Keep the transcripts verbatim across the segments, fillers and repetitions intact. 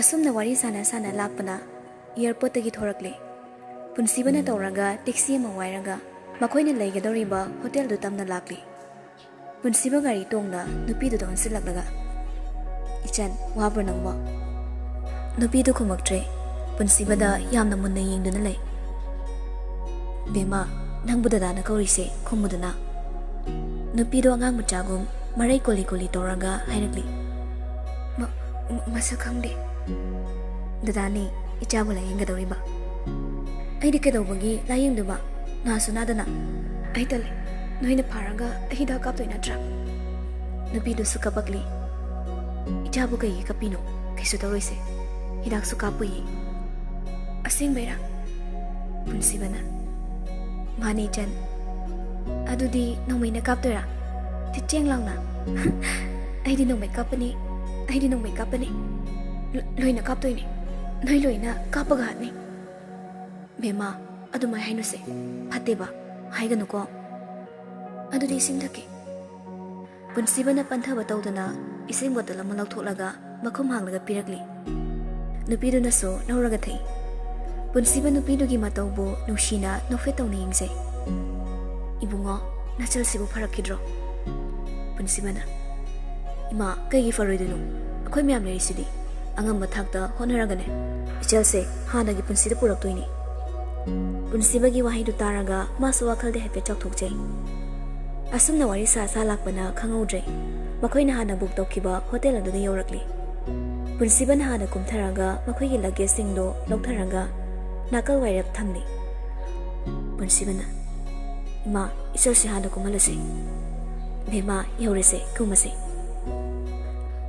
ꯑꯁꯨꯝꯅ ꯋꯥꯔꯤ ꯁꯥꯟꯅ ꯁꯥꯟꯅ ꯂꯥꯛꯄꯅ ꯑꯦꯌꯥꯔꯄꯣꯔꯠꯇꯒꯤ ꯊꯣꯔꯛꯂꯦ꯫ ꯄꯨꯟꯁꯤꯕꯅ ꯇꯧꯔꯒ ꯇꯦꯛꯁꯤ ꯑꯃ ꯋꯥꯏꯔꯒ ꯃꯈꯣꯏꯅ ꯂꯩꯒꯗꯧꯔꯤꯕ ꯍꯣꯇꯦꯜꯗꯨ ꯇꯝꯅ ꯂꯥꯛꯂꯤ꯫ ꯄꯨꯟꯁꯤꯕ ꯒꯥꯔꯤ ꯇꯣꯡꯅ ꯅꯨꯄꯤꯗꯨꯗ ꯑꯣꯟꯁꯤꯜꯂꯛꯂꯒ, "ꯏꯆꯟ, ꯋꯥꯕ꯭ꯔꯣ ꯅꯪꯕꯣ?" ꯅꯨꯄꯤꯗꯨ ꯈꯨꯝꯃꯛꯇ꯭ꯔꯦ꯫ ꯄꯨꯟꯁꯤꯕꯗ ꯌꯥꯝꯅ ꯃꯨꯟꯅ ꯌꯦꯡꯗꯨꯅ ꯂꯩ꯫ "ꯕꯦꯝꯃ, ꯅꯪꯕꯨ ꯗꯗꯥꯅ ꯀꯧꯔꯤꯁꯦ ꯈꯨꯝꯃꯨꯗꯅ?" ꯅꯨꯄꯤꯗꯣ ꯑꯉꯥꯡ ꯃꯆꯥꯒꯨꯝ ꯃꯔꯩ ꯀꯣꯂꯤ ꯀꯣꯂꯤ ꯇꯧꯔꯒ ꯍꯥꯏꯔꯛꯂꯤ꯫ "ꯃ-, ꯃ-, ꯃꯁꯛ ꯈꯪꯗꯦ꯫" "ꯗꯗꯥꯅꯦ, ꯏꯆꯥꯕꯨ ꯂꯥꯌꯦꯡꯒꯗꯧꯔꯤꯕ꯫" "ꯑꯩꯗꯤ ꯀꯩꯗꯧꯕꯒꯤ ꯂꯥꯌꯦꯡꯗꯨꯕ? ꯅꯥꯁꯨ ꯅꯥꯗꯅ꯫" "ꯑꯩ ꯇꯜꯂꯦ꯫ ꯅꯣꯏꯅ ꯐꯥꯔꯒ ꯑꯩ ꯍꯤꯗꯥꯛ ꯀꯥꯞꯇꯣꯏ ꯅꯠꯇ꯭ꯔꯥ?" ꯅꯨꯄꯤꯗꯨꯁꯨ ꯀꯞꯄꯛꯂꯤ꯫ "ꯏꯆꯥꯕꯨ ꯀꯩꯒꯤ ꯀꯞꯄꯤꯅꯣ? ꯀꯩꯁꯨ ꯇꯧꯔꯣꯏꯁꯦ꯫ ꯍꯤꯗꯥꯛꯁꯨ ꯀꯥꯞꯄꯨꯏꯌꯦ꯫" "ꯑꯁꯦꯡꯕꯩꯔꯥ?" ꯄꯨꯟꯁꯤꯕꯅ꯫ "ꯃꯥꯅꯦ ꯏꯆꯟ꯫" "ꯑꯗꯨꯗꯤ ꯅꯣꯡꯃꯩꯅ ꯀꯥꯞꯇꯣꯏꯔꯥ? ꯆꯦ-, ꯆꯦꯡ ꯂꯥꯎꯅ?" "ꯑꯩꯗꯤ ꯅꯣꯡꯃꯩ ꯀꯥꯞꯄꯅꯤ꯫ ꯑꯩꯗꯤ ꯅꯣꯡꯃꯩ ꯀꯥꯞꯄꯅꯤ꯫ ꯂꯣ-, ꯂꯣꯏꯅ ꯀꯥꯞꯇꯣꯏꯅꯤ꯫ ꯅꯣꯏ ꯂꯣꯏꯅ ꯀꯥꯞꯄꯒ ꯍꯥꯠꯅꯤ꯫" "ꯕꯦꯝꯃ, ꯑꯗꯨꯃꯥꯏ ꯍꯥꯏꯅꯨꯁꯦ꯫ ꯐꯠꯇꯦꯕ꯫ ꯍꯥꯏꯒꯅꯨꯀꯣ꯫ ꯑꯗꯨꯗꯤ ꯏꯁꯤꯡ ꯊꯛꯀꯦ꯫" ꯄꯨꯟꯁꯤꯕꯅ ꯄꯟꯊꯕ ꯇꯧꯗꯅ ꯏꯁꯤꯡ ꯕꯣꯇꯜ ꯑꯃ ꯂꯧꯊꯣꯛꯂꯒ ꯃꯈꯨꯝ ꯍꯥꯡꯂꯒ ꯄꯤꯔꯛꯂꯤ꯫ ꯅꯨꯄꯤꯗꯨꯅꯁꯨ ꯂꯧꯔꯒ ꯊꯛꯏ꯫ ꯄꯨꯟꯁꯤꯕ ꯅꯨꯄꯤꯗꯨꯒꯤ ꯃꯇꯧꯕꯨ ꯅꯨꯡꯁꯤꯅ ꯅꯣꯛꯐꯦꯠ ꯇꯧꯅ ꯌꯦꯡꯖꯩ꯫ "ꯏꯕꯨꯡꯉꯣ, ꯅꯆꯜꯁꯤꯕꯨ ꯐꯔꯛꯈꯤꯗ꯭ꯔꯣ?" ꯄꯨꯟꯁꯤꯕꯅ, "ꯏꯃꯥ, ꯀꯩꯒꯤ ꯐꯔꯣꯏꯗꯣꯏꯅꯣ? ꯑꯩꯈꯣꯏ ꯃꯌꯥꯝ ꯂꯩꯔꯤꯁꯤꯗꯤ꯫ ꯑꯉꯝꯕ ꯊꯥꯛꯇ ꯍꯣꯠꯅꯔꯒꯅꯦ, ꯏꯆꯜꯁꯦ ꯍꯥꯟꯅꯒꯤ ꯄꯨꯟꯁꯤꯗ ꯄꯨꯔꯛꯇꯣꯏꯅꯤ꯫" ꯄꯨꯟꯁꯤꯕꯒꯤ ꯋꯥꯍꯩꯗꯨ ꯇꯥꯔꯒ ꯃꯥꯁꯨ ꯋꯥꯈꯜꯗ ꯍꯥꯏꯐꯦꯠ ꯆꯥꯎꯊꯣꯛꯆꯩ꯫ ꯑꯁꯨꯝꯅ ꯋꯥꯔꯤ ꯁꯥ ꯁꯥ ꯂꯥꯛꯄꯅ ꯈꯪꯍꯧꯗ꯭ꯔꯦ꯫ ꯃꯈꯣꯏꯅ ꯍꯥꯟꯅ ꯕꯨꯛ ꯇꯧꯈꯤꯕ ꯍꯣꯇꯦꯜ ꯑꯗꯨꯗ ꯌꯧꯔꯛꯂꯤ꯫ ꯄꯨꯟꯁꯤꯕꯅ ꯍꯥꯟꯅ ꯀꯨꯝꯊꯔꯒ ꯃꯈꯣꯏꯒꯤ ꯂꯒꯦꯖꯁꯤꯡꯗꯣ ꯂꯧꯊꯔꯒ ꯅꯥꯀꯜ ꯋꯥꯏꯔꯞ ꯊꯝꯂꯤ꯫ ꯄꯨꯟꯁꯤꯕꯅ, "ꯏꯃꯥ, ꯏꯆꯜꯁꯦ ꯍꯥꯟꯅ ꯀꯨꯝꯍꯜꯂꯁꯤ꯫" "ꯕꯦꯝꯃ, ꯌꯧꯔꯁꯦ, ꯀꯨꯝꯃꯁꯦ꯫"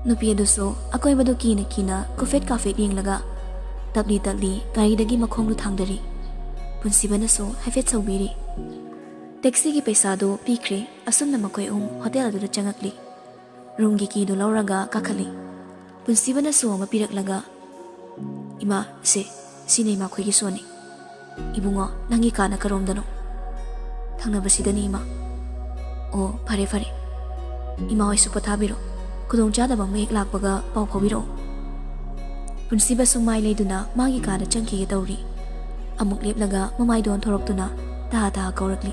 ꯅꯨꯄꯤ ꯑꯗꯨꯁꯨ ꯑꯀꯣꯏꯕꯗꯨ ꯀꯤꯅ ꯀꯤꯅ ꯀꯨꯐꯦꯠ ꯀꯥꯐꯦꯠ ꯌꯦꯡꯂꯒ ꯇꯞꯂꯤ ꯇꯞꯂꯤ ꯒꯥꯔꯤꯗꯒꯤ ꯃꯈꯣꯡꯗꯨ ꯊꯥꯡꯗꯔꯤ꯫ ꯄꯨꯟꯁꯤꯕꯅꯁꯨ ꯍꯥꯏꯐꯦꯠ ꯁꯧꯕꯤꯔꯤ꯫ ꯇꯦꯛꯁꯤꯒꯤ ꯄꯩꯁꯥꯗꯨ ꯄꯤꯈ꯭ꯔꯦ꯫ ꯑꯁꯨꯝꯅ ꯃꯈꯣꯏ ꯑꯍꯨꯝ ꯍꯣꯇꯦꯜ ꯑꯗꯨꯗ ꯆꯪꯉꯛꯂꯤ꯫ ꯔꯨꯝꯒꯤ ꯀꯤꯗꯨ ꯂꯧꯔꯒ ꯀꯥꯈꯠꯂꯤ꯫ ꯄꯨꯟꯁꯤꯕꯅ ꯁꯣ ꯑꯃ ꯄꯤꯔꯛꯂꯒ, "ꯏꯃꯥ, ꯁꯦ, ꯁꯤꯅ ꯏꯃꯥꯈꯣꯏꯒꯤ ꯁꯣꯅꯤ꯫ ꯏꯕꯨꯡꯉꯣ, ꯅꯪꯒꯤ ꯀꯥꯅ ꯀꯔꯣꯝꯗꯅꯣ?" "ꯊꯪꯅꯕꯁꯤꯗꯅꯤ, ꯏꯃꯥ꯫" "ꯑꯣ, ꯐꯔꯦ, ꯐꯔꯦ꯫ ꯏꯃꯥ ꯍꯣꯏꯁꯨ ꯄꯣꯊꯥꯕꯤꯔꯣ꯫ ꯈꯨꯗꯣꯡꯆꯥꯗꯕ ꯑꯃ ꯍꯦꯛ ꯂꯥꯛꯄꯒ ꯄꯥꯎ ꯐꯥꯎꯕꯤꯔꯛꯑꯣ꯫" ꯄꯨꯟꯁꯤꯕꯁꯨ ꯃꯥꯏ ꯂꯩꯗꯨꯅ ꯃꯥꯒꯤ ꯀꯥꯗ ꯆꯪꯈꯤꯒꯦ ꯇꯧꯔꯤ꯫ ꯑꯃꯨꯛ ꯂꯦꯞꯂꯒ ꯃꯃꯥꯏꯗꯣ ꯑꯣꯟꯊꯣꯔꯛꯇꯨꯅ ꯇꯍꯥ ꯇꯍꯥ ꯀꯧꯔꯛꯂꯤ꯫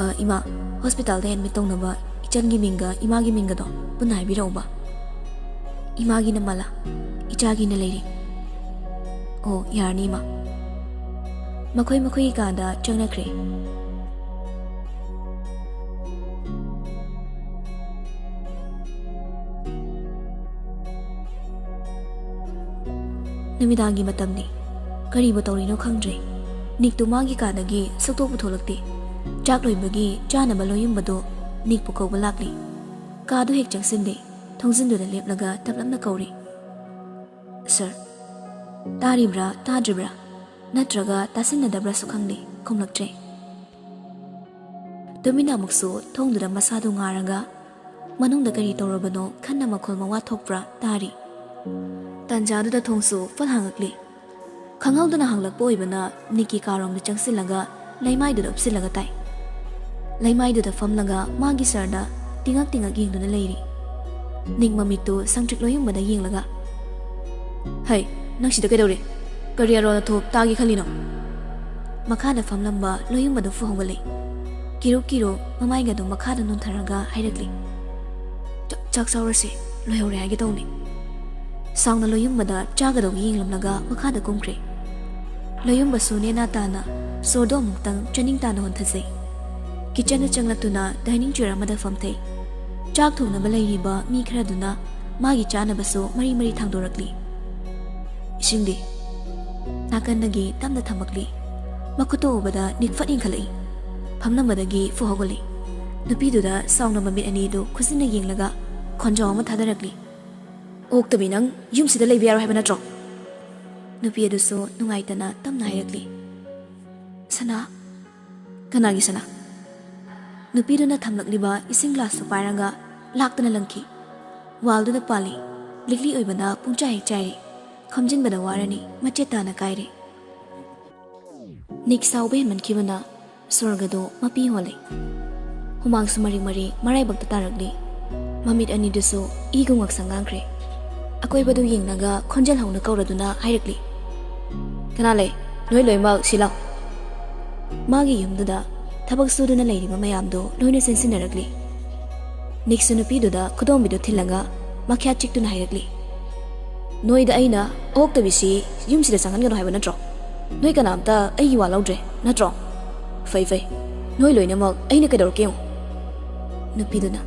"ꯑ, ꯏꯃꯥ, ꯍꯣꯁꯄꯤꯇꯥꯜꯗ ꯑꯦꯗꯃꯤꯠ ꯇꯧꯅꯕ ꯏꯆꯟꯒꯤ ꯃꯤꯡꯒ ꯏꯃꯥꯒꯤ ꯃꯤꯡꯒꯗꯣ ꯄꯨꯟꯅ ꯍꯥꯏꯕꯤꯔꯛꯎꯕ꯫ ꯏꯃꯥꯒꯤꯅ ꯃꯥꯂꯥ, ꯏꯆꯥꯒꯤꯅ ꯂꯩꯔꯤ꯫" "ꯑꯣ, ꯌꯥꯔꯅꯤ, ꯏꯃꯥ꯫" ꯃꯈꯣꯏ ꯃꯈꯣꯏꯒꯤ ꯀꯥꯗ ꯆꯪꯅꯈ꯭ꯔꯦ꯫ ꯅꯨꯃꯤꯗꯥꯡꯒꯤ ꯃꯇꯝꯅꯤ꯫ ꯀꯔꯤꯕꯨ ꯇꯧꯔꯤꯅꯣ ꯈꯪꯗ꯭ꯔꯦ꯫ ꯅꯤꯛꯇꯨ ꯃꯥꯒꯤ ꯀꯥꯗꯒꯤ ꯁꯨꯛꯊꯣꯛꯄꯨ ꯊꯣꯛꯂꯛꯇꯦ꯫ ꯆꯥꯛ ꯂꯣꯏꯕꯒꯤ ꯆꯥꯅꯕ ꯂꯣꯌꯨꯝꯕꯗꯨ ꯅꯤꯛꯄꯨ ꯀꯧꯕ ꯂꯥꯛꯂꯤ꯫ ꯀꯥꯗꯨ ꯍꯦꯛ ꯆꯪꯁꯤꯟꯗꯦ꯫ ꯊꯣꯡꯖꯤꯟꯗꯨꯗ ꯂꯦꯞꯂꯒ ꯇꯞꯂꯞꯅ ꯀꯧꯔꯤ꯫ "ꯁꯔ, ꯇꯥꯔꯤꯕ꯭ꯔꯥ, ꯇꯥꯗ꯭ꯔꯤꯕ꯭ꯔꯥ? ꯅꯠꯇ꯭ꯔꯒ ꯇꯥꯁꯤꯟꯅꯗꯕ꯭ꯔꯥꯁꯨ ꯈꯪꯗꯦ, ꯈꯨꯝꯂꯛꯇ꯭ꯔꯦ꯫" ꯇꯨꯃꯤꯟꯅ ꯑꯃꯨꯛꯁꯨ ꯊꯣꯡꯗꯨꯗ ꯃꯁꯥꯗꯨ ꯉꯥꯔꯒ ꯃꯅꯨꯡꯗ ꯀꯔꯤ ꯇꯧꯔꯕꯅꯣ ꯈꯟꯅ ꯃꯈꯣꯜ ꯃꯋꯥ ꯊꯣꯛꯄ꯭ꯔꯥ ꯇꯥꯔꯤ꯫ ꯇꯥꯟꯖꯥꯗꯨꯗ ꯊꯣꯡꯁꯨ ꯐꯠ ꯍꯥꯡꯂꯛꯂꯤ꯫ ꯈꯪꯍꯧꯗꯅ ꯍꯥꯡꯂꯛꯄ ꯑꯣꯏꯕꯅ ꯅꯤꯛꯀꯤ ꯀꯥꯔꯣꯝꯗ ꯆꯪꯁꯤꯜꯂꯒ ꯂꯩꯃꯥꯏꯗꯨꯗ ꯎꯞꯁꯤꯜꯂꯒ ꯇꯥꯏ꯫ ꯂꯩꯃꯥꯏꯗꯨꯗ ꯐꯝꯂꯒ ꯃꯥꯒꯤ ꯁꯔꯗ ꯇꯤꯡꯉꯛ ꯇꯤꯡꯉꯛ ꯌꯦꯡꯗꯨꯅ ꯂꯩꯔꯤ꯫ ꯅꯤꯛ ꯃꯃꯤꯠꯇꯨ ꯁꯪꯇ꯭ꯔꯤꯛ ꯂꯣꯌꯨꯝꯕꯗ ꯌꯦꯡꯂꯒ, "ꯍꯩ, ꯅꯪ ꯁꯤꯗ ꯀꯩꯗꯧꯔꯤ? ꯀꯔꯤ ꯑꯔꯣꯟ ꯑꯊꯣꯛ ꯇꯥꯒꯦ ꯈꯜꯂꯤꯅꯣ?" ꯃꯈꯥꯗ ꯐꯝꯂꯝꯕ ꯂꯣꯌꯨꯝꯕꯗꯨ ꯐꯨ ꯍꯧꯒꯠꯂꯛꯏ꯫ ꯀꯤꯔꯨ ꯀꯤꯔꯨ ꯃꯃꯥꯏꯒꯗꯨ ꯃꯈꯥꯗ ꯅꯣꯟꯊꯔꯒ ꯍꯥꯏꯔꯛꯂꯤ, "ꯆꯥꯛ, ꯆꯥꯛ ꯆꯥꯎꯔꯁꯤ, ꯂꯣꯏꯍꯧꯔꯦ ꯍꯥꯏꯒꯦ ꯇꯧꯅꯤ꯫" ꯁꯥꯎꯅ ꯂꯣꯌꯨꯝꯕꯗ ꯆꯥꯒꯗꯧꯕ ꯌꯦꯡꯂꯝꯂꯒ ꯃꯈꯥꯗ ꯀꯨꯝꯈ꯭ꯔꯦ꯫ ꯂꯣꯌꯨꯝꯕꯁꯨ ꯅꯦꯅꯥ ꯇꯥꯅ ꯁꯣꯔꯗꯣ ꯑꯃꯨꯛꯇꯪ ꯆꯥꯅꯤꯡ ꯇꯥꯅ ꯍꯣꯟꯊꯖꯩ꯫ ꯀꯤꯆꯟꯗ ꯆꯪꯂꯛꯇꯨꯅ ꯗꯥꯏꯅꯤꯡ ꯆꯤꯌꯔ ꯑꯃꯗ ꯐꯝꯊꯩ꯫ ꯆꯥꯛ ꯊꯣꯡꯅꯕ ꯂꯩꯔꯤꯕ ꯃꯤ ꯈꯔꯗꯨꯅ ꯃꯥꯒꯤ ꯆꯥꯅꯕꯁꯨ ꯃꯔꯤ ꯃꯔꯤ ꯊꯥꯡꯗꯣꯔꯛꯂꯤ꯫ "ꯏꯁꯤꯡꯗꯤ?" ꯅꯥꯀꯟꯗꯒꯤ ꯇꯞꯅ ꯊꯝꯃꯛꯂꯤ꯫ ꯃꯈꯨꯠꯇꯨ ꯎꯕꯗ ꯅꯤꯛ ꯐꯠ ꯏꯟꯈꯠꯂꯛꯏ꯫ ꯐꯝꯂꯝꯕꯗꯒꯤ ꯐꯨ ꯍꯧꯒꯠꯂꯤ꯫ ꯅꯨꯄꯤꯗꯨꯗ ꯁꯥꯎꯅ ꯃꯃꯤꯠ ꯑꯅꯤꯗꯨ ꯈꯨꯖꯤꯟꯅ ꯌꯦꯡꯂꯒ ꯈꯣꯟꯖꯥꯎ ꯑꯃ ꯊꯥꯗꯔꯛꯂꯤ꯫ "ꯑꯣꯛꯇꯕꯤ ꯅꯪ, ꯌꯨꯝꯁꯤꯗ ꯂꯩꯕ ꯌꯥꯔꯣꯏ ꯍꯥꯏꯕ ꯅꯠꯇ꯭ꯔꯣ?" ꯅꯨꯄꯤ ꯑꯗꯨꯁꯨ ꯅꯨꯡꯉꯥꯏꯇꯅ ꯇꯞꯅ ꯍꯥꯏꯔꯛꯂꯤ꯫ "ꯁꯅꯥ?" "ꯀꯅꯥꯒꯤ ꯁꯅꯥ?" ꯅꯨꯄꯤꯗꯨꯅ ꯊꯝꯂꯛꯂꯤꯕ ꯏꯁꯤꯡ ꯒ꯭ꯂꯥꯁꯇꯨ ꯄꯥꯏꯔꯒ ꯂꯥꯛꯇꯅ ꯂꯪꯈꯤ꯫ ꯋꯥꯜꯗꯨꯗ ꯄꯥꯜꯂꯤ꯫ ꯂꯤꯛꯂꯤ ꯑꯣꯏꯕꯅ ꯄꯨꯡꯆꯥꯏ ꯍꯦꯛ ꯆꯥꯏꯔꯤ꯫ ꯈꯣꯝꯖꯤꯟꯕꯗ ꯋꯥꯔꯅꯤ, ꯃꯆꯦꯠ ꯇꯥꯅ ꯀꯥꯏꯔꯦ꯫ ꯅꯤꯛ ꯁꯥꯎꯕ ꯍꯦꯟꯃꯟꯈꯤꯕꯅ ꯁꯣꯔꯒꯗꯣ ꯃꯄꯤ ꯍꯣꯜꯂꯤ꯫ ꯍꯨꯃꯥꯡꯁꯨ ꯃꯔꯤ ꯃꯔꯤ ꯃꯔꯥꯏꯕꯛꯇ ꯇꯥꯔꯛꯂꯤ꯫ ꯃꯃꯤꯠ ꯑꯅꯤꯗꯨꯁꯨ ꯏꯒꯨꯝ ꯉꯛꯁꯪ ꯉꯥꯡꯈ꯭ꯔꯦ꯫ ꯑꯀꯣꯏꯕꯗꯨ ꯌꯦꯡꯂꯒ ꯈꯣꯟꯖꯦꯜ ꯍꯧꯅ ꯀꯧꯔꯗꯨꯅ ꯍꯥꯏꯔꯛꯂꯤ, "ꯀꯅꯥ ꯂꯩ? ꯅꯣꯏ ꯂꯣꯏꯅꯃꯛ ꯁꯤ ꯂꯥꯎ!" ꯃꯥꯒꯤ ꯌꯨꯝꯗꯨꯗ ꯊꯕꯛ ꯁꯨꯗꯨꯅ ꯂꯩꯔꯤꯕ ꯃꯌꯥꯝꯗꯨ ꯂꯣꯏꯅ ꯆꯦꯟꯁꯤꯟꯅꯔꯛꯂꯤ꯫ ꯅꯤꯛꯁꯨ ꯅꯨꯄꯤꯗꯨꯗ ꯈꯨꯗꯣꯝꯕꯤꯗꯨ ꯊꯤꯜꯂꯒ ꯃꯈ꯭ꯌꯥꯠ ꯆꯤꯛꯇꯨꯅ ꯍꯥꯏꯔꯛꯂꯤ, "ꯅꯣꯏꯗ ꯑꯩꯅ ꯑꯣꯛꯇꯕꯤꯁꯤ ꯌꯨꯝꯁꯤꯗ ꯆꯪꯍꯟꯒꯅꯨ ꯍꯥꯏꯕ ꯅꯠꯇ꯭ꯔꯣ? ꯅꯣꯏ ꯀꯅꯥꯝꯇ ꯑꯩꯒꯤ ꯋꯥ ꯂꯧꯗ꯭ꯔꯦ ꯅꯠꯇ꯭ꯔꯣ? ꯐꯩ ꯐꯩ, ꯅꯣꯏ ꯂꯣꯏꯅꯃꯛ ꯑꯩꯅ ꯀꯩꯗꯧꯔꯛꯀꯦ ꯌꯦꯡꯉꯨ!" ꯅꯨꯄꯤꯗꯨꯅ,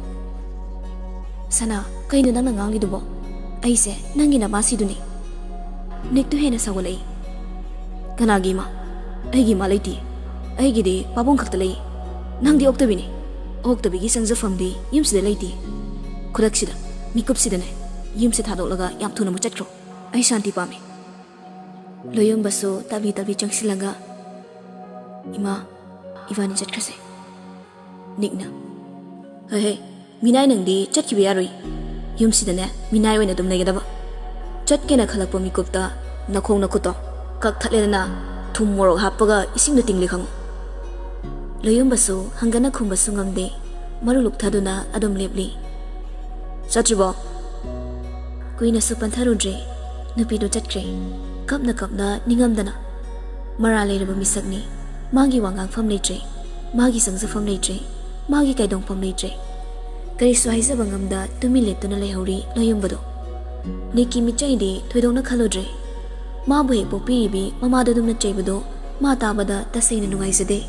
"ꯁꯅꯥ, ꯀꯩꯅꯣ ꯅꯪꯅ ꯉꯥꯡꯂꯤꯗꯨꯕꯣ? ꯑꯩꯁꯦ ꯅꯪꯒꯤ ꯅꯃꯥꯁꯤꯗꯨꯅꯤ꯫" ꯅꯤꯛꯇꯨ ꯍꯦꯟꯅ ꯁꯥꯎꯒꯠꯂꯛꯏ꯫ "ꯀꯅꯥꯒꯤ ꯏꯃꯥ? ꯑꯩꯒꯤ ꯏꯃꯥ ꯂꯩꯇꯦ꯫ ꯑꯩꯒꯤꯗꯤ ꯄꯥꯕꯨꯡ ꯈꯛꯇ ꯂꯩ꯫ ꯅꯪꯗꯤ ꯑꯣꯛꯇꯕꯤꯅꯤ꯫ ꯑꯣꯛꯇꯕꯤꯒꯤ ꯆꯪꯖꯐꯝꯗꯤ ꯌꯨꯝꯁꯤꯗ ꯂꯩꯇꯦ꯫ ꯈꯨꯗꯛꯁꯤꯗ, ꯃꯤꯀꯨꯞꯁꯤꯗꯅꯦ, ꯌꯨꯝꯁꯦ ꯊꯥꯗꯣꯛꯂꯒ ꯌꯥꯝ ꯊꯨꯅ ꯑꯃꯨꯛ ꯆꯠꯈ꯭ꯔꯣ꯫ ꯑꯩ ꯁꯥꯟꯇꯤ ꯄꯥꯝꯃꯤ꯫" ꯂꯣꯌꯨꯝꯕꯁꯨ ꯇꯞꯂꯤ ꯇꯞꯂꯤ ꯆꯪꯁꯤꯜꯂꯒ, "ꯏꯃꯥ, ꯏꯕꯥꯅꯤ ꯆꯠꯈ꯭ꯔꯁꯦ꯫" ꯅꯤꯛꯅ, "ꯍꯦ ꯍꯦ, ꯃꯤꯅꯥꯏ ꯅꯪꯗꯤ ꯆꯠꯈꯤꯕ ꯌꯥꯔꯣꯏ꯫ ꯌꯨꯝꯁꯤꯗꯅꯦ ꯃꯤꯅꯥꯏ ꯑꯣꯏꯅ ꯑꯗꯨꯝ ꯂꯩꯒꯗꯕ꯫ ꯆꯠꯀꯦꯅ ꯈꯜꯂꯛꯄ ꯃꯤꯀꯨꯞꯇ ꯅꯈꯣꯡ ꯅꯈꯨꯠꯇꯣ ꯀꯛꯊꯠꯂꯦꯗꯅ, ꯊꯨꯝ ꯃꯣꯔꯣꯛ ꯍꯥꯞꯄꯒ ꯏꯁꯤꯡꯗ ꯇꯤꯡꯂꯦ ꯈꯪꯉꯨ꯫" ꯂꯣꯌꯨꯝꯕꯁꯨ ꯍꯪꯒꯠꯅ ꯈꯨꯝꯕꯁꯨ ꯉꯝꯗꯦ, ꯃꯔꯨ ꯂꯨꯛꯊꯗꯨꯅ ꯑꯗꯨꯝ ꯂꯦꯞꯂꯤ꯫ "ꯆꯠꯇ꯭ꯔꯤꯕꯣ?" ꯀꯨꯏꯅꯁꯨ ꯄꯟꯊꯔꯨꯗ꯭ꯔꯦ꯫ ꯅꯨꯄꯤꯗꯨ ꯆꯠꯈ꯭ꯔꯦ꯫ ꯀꯞꯅ ꯀꯞꯅ ꯅꯤꯡꯉꯝꯗꯅ꯫ ꯃꯔꯥꯜ ꯂꯩꯔꯕ ꯃꯤꯁꯛꯅꯤ꯫ ꯃꯥꯒꯤ ꯋꯥ ꯉꯥꯡꯐꯝ ꯂꯩꯇ꯭ꯔꯦ꯫ ꯃꯥꯒꯤ ꯆꯪꯖꯐꯝ ꯂꯩꯇ꯭ꯔꯦ꯫ ꯃꯥꯒꯤ ꯀꯥꯏꯗꯣꯡꯐꯝ ꯂꯩꯇ꯭ꯔꯦ꯫ ꯀꯔꯤꯁꯨ ꯍꯥꯏꯖꯕ ꯉꯝꯗ ꯇꯨꯃꯤꯟ ꯂꯦꯞꯇꯨꯅ ꯂꯩꯍꯧꯔꯤ ꯂꯣꯌꯨꯝꯕꯗꯣ꯫ ꯅꯤꯛꯀꯤ ꯃꯤꯠꯆꯩꯗꯤ ꯊꯣꯏꯗꯣꯛꯅ ꯈꯜꯂꯨꯗ꯭ꯔꯦ꯫ ꯃꯥꯕꯨ ꯍꯦꯛ ꯄꯣꯛꯄꯤꯔꯤꯕꯤ ꯃꯃꯥꯗꯨꯗꯨꯝꯅ ꯆꯩꯕꯗꯣ ꯃꯥ ꯇꯥꯕꯗ ꯇꯁꯦꯡꯅ ꯅꯨꯡꯉꯥꯏꯖꯗꯦ꯫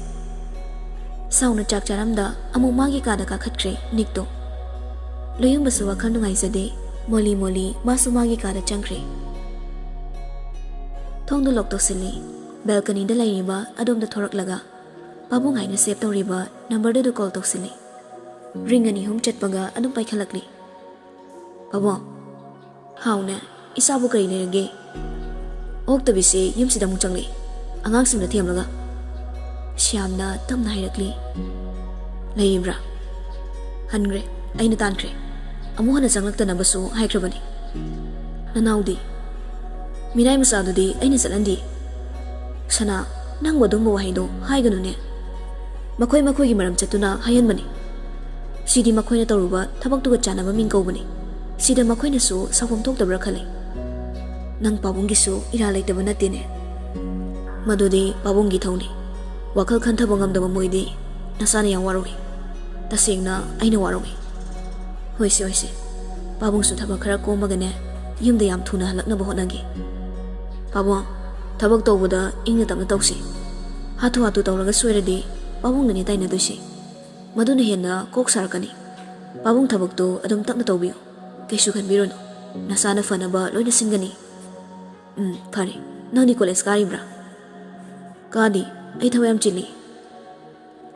ꯁꯥꯎꯅ ꯆꯥꯛ ꯆꯥꯔꯝꯗ ꯑꯃꯨꯛ ꯃꯥꯒꯤ ꯀꯥꯗ ꯀꯥꯈꯠꯈ꯭ꯔꯦ ꯅꯤꯛꯇꯣ꯫ ꯂꯣꯌꯨꯝꯕꯁꯨ ꯋꯥꯈꯜ ꯅꯨꯡꯉꯥꯏꯖꯗꯦ꯫ ꯃꯣꯂꯤ ꯃꯣꯂꯤ ꯃꯥꯁꯨ ꯃꯥꯒꯤ ꯀꯥꯗ ꯆꯪꯈ꯭ꯔꯦ꯫ ꯊꯣꯡꯗꯨ ꯂꯣꯛ ꯇꯧꯁꯤꯜꯂꯤ꯫ ꯕꯦꯜꯀꯅꯤꯗ ꯂꯩꯔꯤꯕ ꯑꯗꯣꯝꯗ ꯊꯣꯔꯛꯂꯒ ꯄꯥꯕꯨꯡ ꯍꯥꯏꯅ ꯁꯦꯚ ꯇꯧꯔꯤꯕ ꯅꯝꯕꯔꯗꯨꯗ ꯀꯣꯜ ꯇꯧꯁꯤꯜꯂꯤ꯫ ꯔꯤꯡ ꯑꯅꯤ ꯑꯍꯨꯝ ꯆꯠꯄꯒ ꯑꯗꯨꯝ ꯄꯥꯏꯈꯠꯂꯛꯂꯤ꯫ "ꯄꯥꯕꯨꯡ꯫" "ꯍꯥꯎꯅꯦ, ꯏꯆꯥꯕꯨ ꯀꯔꯤ ꯂꯩꯔꯒꯦ?" "ꯑꯣꯛꯇꯕꯤꯁꯦ ꯌꯨꯝꯁꯤꯗ ꯑꯃꯨꯛ ꯆꯪꯂꯛꯏ, ꯑꯉꯥꯡꯁꯤꯡꯗ ꯊꯦꯝꯂꯒ꯫" ꯁ꯭ꯌꯥꯝꯅ ꯇꯞꯅ ꯍꯥꯏꯔꯛꯂꯤ꯫ "ꯂꯩꯔꯤꯕ꯭ꯔꯥ?" "ꯍꯟꯈ꯭ꯔꯦ, ꯑꯩꯅ ꯇꯥꯟꯈ꯭ꯔꯦ꯫ ꯑꯃꯨꯛ ꯍꯟꯅ ꯆꯪꯂꯛꯇꯅꯕꯁꯨ ꯍꯥꯏꯈ꯭ꯔꯕꯅꯤ꯫" "ꯅꯅꯥꯎꯗꯤ?" "ꯃꯤꯅꯥꯏ ꯃꯆꯥꯗꯨꯗꯤ ꯑꯩꯅ ꯆꯠꯍꯟꯗꯦ꯫" "ꯁꯅꯥ, ꯅꯪꯕꯨ ꯑꯗꯨꯝꯕ ꯋꯥꯍꯩꯗꯣ ꯍꯥꯏꯒꯅꯨꯅꯦ꯫ ꯃꯈꯣꯏ ꯃꯈꯣꯏꯒꯤ ꯃꯔꯝ ꯆꯠꯇꯨꯅ ꯍꯥꯏꯍꯟꯕꯅꯤ꯫ ꯁꯤꯗꯤ ꯃꯈꯣꯏꯅ ꯇꯧꯔꯨꯕ ꯊꯕꯛꯇꯨꯒ ꯆꯥꯟꯅꯕ ꯃꯤꯡ ꯀꯧꯕꯅꯤ꯫ ꯁꯤꯗ ꯃꯈꯣꯏꯅꯁꯨ ꯁꯥꯎꯐꯝ ꯊꯣꯛꯇꯕ꯭ꯔꯥ ꯈꯜꯂꯤ꯫ ꯅꯪ ꯄꯥꯕꯨꯡꯒꯤꯁꯨ ꯏꯔꯥꯜ ꯂꯩꯇꯕ ꯅꯠꯇꯦꯅꯦ꯫ ꯃꯗꯨꯗꯤ ꯄꯥꯕꯨꯡꯒꯤ ꯊꯧꯅꯤ꯫ ꯋꯥꯈꯜ ꯈꯟꯊꯕ ꯉꯝꯗꯕ ꯃꯣꯏꯗꯤ ꯅꯁꯥꯅ ꯌꯥꯝ ꯋꯥꯔꯧꯏ꯫ ꯇꯁꯦꯡꯅ ꯑꯩꯅ ꯋꯥꯔꯧꯏ꯫ ꯍꯣꯏꯁꯦ, ꯍꯣꯏꯁꯦ꯫ ꯄꯥꯕꯨꯡꯁꯨ ꯊꯕꯛ ꯈꯔ ꯀꯣꯝꯃꯒꯅꯦ, ꯌꯨꯝꯗ ꯌꯥꯝ ꯊꯨꯅ ꯍꯜꯂꯛꯅꯕ ꯍꯣꯠꯅꯒꯦ꯫ ꯄꯥꯕꯨꯡ, ꯊꯕꯛ ꯇꯧꯕꯗ ꯏꯪꯅ ꯇꯞꯅ ꯇꯧꯁꯤ꯫ ꯍꯥꯊꯨ ꯍꯥꯊꯨ ꯇꯧꯔꯒ ꯁꯣꯏꯔꯗꯤ ꯄꯥꯕꯨꯡꯅꯅꯦ ꯇꯥꯏꯅꯗꯣꯏꯁꯦ꯫ ꯃꯗꯨꯅ ꯍꯦꯟꯅ ꯀꯣꯛ ꯁꯥꯔꯛꯀꯅꯤ꯫ ꯄꯥꯕꯨꯡ ꯊꯕꯛꯇꯨ ꯑꯗꯨꯝ ꯇꯞꯅ ꯇꯧꯕꯤꯌꯨ꯫ ꯀꯩꯁꯨ ꯈꯟꯕꯤꯔꯨꯅꯨ꯫ ꯅꯁꯥꯅ ꯐꯅꯕ ꯂꯣꯏꯅ ꯁꯤꯟꯒꯅꯤ꯫ ꯎꯝ, ꯐꯔꯦ꯫ ꯅꯪꯗꯤ ꯀꯣꯂꯦꯖ ꯀꯥꯔꯤꯕ꯭ꯔꯥ? ꯀꯥꯗꯤ꯫ ꯑꯩ ꯊꯕꯛ ꯌꯥꯝ ꯆꯤꯜꯂꯤ꯫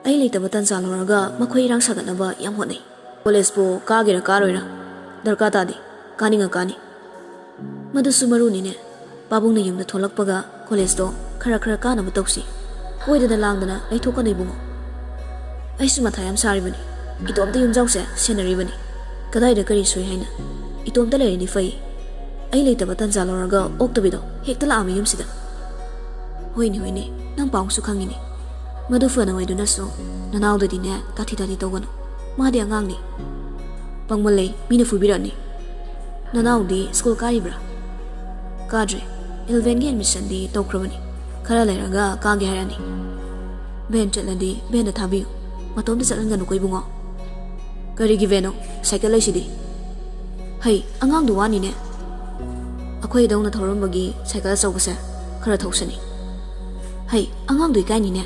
ꯑꯩ ꯂꯩꯇꯕ ꯇꯥꯟꯖꯥ ꯂꯧꯔꯒ ꯃꯈꯣꯏ ꯏꯔꯥꯡ ꯁꯥꯒꯠꯅꯕ ꯌꯥꯝ ꯍꯣꯠꯅꯩ꯫ ꯀꯣꯂꯦꯖꯄꯨ ꯀꯥꯒꯦꯔꯥ ꯀꯥꯔꯣꯏꯔꯥ ꯗꯔꯀꯥꯔ ꯇꯥꯗꯦ꯫ ꯀꯥꯅꯤꯡꯉ ꯀꯥꯅꯤ꯫ ꯃꯗꯨꯁꯨ ꯃꯔꯨꯅꯤꯅꯦ꯫ ꯄꯥꯕꯨꯡꯅ ꯌꯨꯝꯗ ꯊꯣꯛꯂꯛꯄꯒ ꯀꯣꯂꯦꯖꯇꯣ ꯈꯔ ꯈꯔ ꯀꯥꯅꯕ ꯇꯧꯁꯤ꯫ ꯀꯣꯏꯗꯅ ꯂꯥꯡꯗꯅ ꯂꯩꯊꯣꯛꯀꯅꯨ ꯏꯕꯨꯡꯉꯣ꯫ ꯑꯩꯁꯨ ꯃꯊꯥ ꯌꯥꯝ ꯁꯥꯔꯤꯕꯅꯤ꯫ ꯏꯇꯣꯝꯇ ꯌꯨꯝꯖꯥꯎꯁꯦ ꯁꯦꯟꯅꯔꯤꯕꯅꯤ꯫ ꯀꯗꯥꯏꯗ ꯀꯔꯤ ꯁꯣꯏ ꯍꯥꯏꯅ? ꯏꯇꯣꯝꯇ ꯂꯩꯔꯗꯤ ꯐꯩ꯫ ꯑꯩ ꯂꯩꯇꯕ ꯇꯟꯖꯥ ꯂꯧꯔꯒ ꯑꯣꯛꯇꯕꯤꯗꯣ ꯍꯦꯛꯇ ꯂꯥꯛꯑꯝꯃꯤ ꯌꯨꯝꯁꯤꯗ꯫ ꯍꯣꯏꯅꯦ, ꯍꯣꯏꯅꯦ, ꯅꯪ ꯄꯥꯎꯁꯨ ꯈꯪꯉꯤꯅꯦ꯫ ꯃꯗꯨ ꯐꯅ ꯑꯣꯏꯗꯨꯅꯁꯨ ꯅꯅꯥꯎꯗꯗꯤꯅꯦ ꯇꯥꯊꯤ ꯇꯥꯊꯤ ꯇꯧꯒꯅꯨ꯫ ꯃꯥꯗꯤ ꯑꯉꯥꯡꯅꯤ꯫ ꯄꯪꯃꯜꯂꯦ, ꯃꯤꯅ ꯐꯨꯕꯤꯔꯛꯑꯅꯤ꯫ ꯅꯅꯥꯎꯗꯤ ꯁ꯭ꯀꯨꯜ ꯀꯥꯔꯤꯕ꯭ꯔꯥ? ꯀꯥꯗ꯭ꯔꯦ꯫ ꯏꯂꯚꯦꯟꯒꯤ ꯑꯦꯗꯃꯤꯁꯟꯗꯤ ꯇꯧꯈ꯭ꯔꯕꯅꯤ꯫ ꯈꯔ ꯂꯩꯔꯒ ꯀꯥꯒꯦ ꯍꯥꯏꯔꯛꯑꯅꯤ꯫ ꯚꯦꯟ ꯆꯠꯂꯗꯤ ꯚꯦꯟꯗ ꯊꯥꯕꯤꯌꯨ꯫ ꯃꯇꯣꯝꯇ ꯆꯠꯍꯟꯒꯅꯨꯀꯣ ꯏꯕꯨꯡꯉꯣ꯫ ꯀꯔꯤꯒꯤ ꯚꯦꯟꯅꯣ? ꯁꯥꯏꯀꯜ ꯂꯩꯁꯤꯗꯤ꯫ ꯍꯩ, ꯑꯉꯥꯡꯗꯨ ꯋꯥꯅꯤꯅꯦ꯫ ꯑꯩꯈꯣꯏꯗꯧꯅ ꯊꯧꯔꯝꯕꯒꯤ ꯁꯥꯏꯀꯜ ꯑꯆꯧꯕꯁꯦ ꯈꯔ ꯊꯧꯁꯅꯤ꯫ ꯍꯩ, ꯑꯉꯥꯡꯗꯨ ꯏꯀꯥꯏꯅꯤꯅꯦ꯫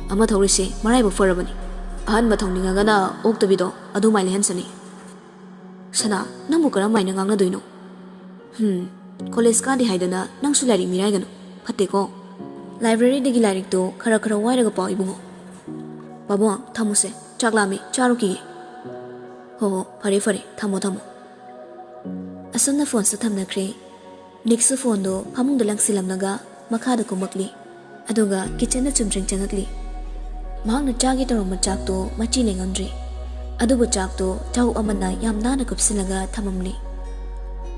ꯑꯃ ꯊꯧꯔꯤꯁꯦ ꯃꯔꯥꯏꯕꯛ ꯐꯔꯕꯅꯤ꯫ ꯑꯍꯟꯕ ꯊꯧꯅꯤꯡꯉꯒꯅ ꯑꯣꯛꯇꯕꯤꯗꯣ ꯑꯗꯨꯃꯥꯏ ꯂꯩꯍꯟꯁꯅꯤ꯫ ꯁꯅꯥ, ꯅꯪꯕꯨ ꯀꯔꯝ ꯍꯥꯏꯅ ꯉꯥꯡꯅꯗꯣꯏꯅꯣ? ꯍꯝ, ꯀꯣꯂꯦꯖ ꯀꯥꯗꯦ ꯍꯥꯏꯗꯅ ꯅꯪꯁꯨ ꯂꯥꯏꯔꯤꯛ ꯃꯤꯔꯥꯏꯒꯅꯨ꯫ ꯐꯠꯇꯦꯀꯣ꯫ ꯂꯥꯏꯕ꯭ꯔꯦꯔꯤꯗꯒꯤ ꯂꯥꯏꯔꯤꯛꯇꯣ ꯈꯔ ꯈꯔ ꯋꯥꯏꯔꯒ ꯄꯥꯎ ꯏꯕꯨꯡꯉꯣ꯫ ꯄꯥꯕꯨꯡ, ꯊꯝꯃꯨꯁꯦ, ꯆꯥꯛ ꯂꯥꯝꯃꯤ, ꯆꯥꯔꯨꯈꯤꯒꯦ꯫ ꯍꯣ ꯍꯣ, ꯐꯔꯦ ꯐꯔꯦ, ꯊꯝꯃꯣ ꯊꯝꯃꯣ꯫ ꯑꯁꯨꯝꯅ ꯐꯣꯟꯁꯨ ꯊꯝꯅꯈ꯭ꯔꯦ꯫ ꯅꯤꯛꯁꯨ ꯐꯣꯟꯗꯣ ꯐꯃꯨꯡꯗ ꯂꯪꯁꯤꯜꯂꯝꯂꯒ ꯃꯈꯥꯗ ꯀꯨꯝꯃꯛꯂꯤ꯫ ꯑꯗꯨꯒ ꯀꯤꯆꯟꯗ ꯆꯨꯝꯗ꯭ꯔꯤꯡ ꯆꯪꯉꯛꯂꯤ꯫ ꯃꯍꯥꯛꯅ ꯆꯥꯒꯦ ꯇꯧꯔꯝꯕ ꯆꯥꯛꯇꯣ ꯃꯆꯤ ꯂꯦꯡꯉꯝꯗ꯭ꯔꯦ꯫ ꯑꯗꯨꯕꯨ ꯆꯥꯛꯇꯣ ꯆꯥꯛ ꯑꯃꯅ ꯌꯥꯝ ꯅꯥꯟꯅ ꯀꯨꯞꯁꯤꯜꯂꯒ ꯊꯝꯃꯝꯂꯤ꯫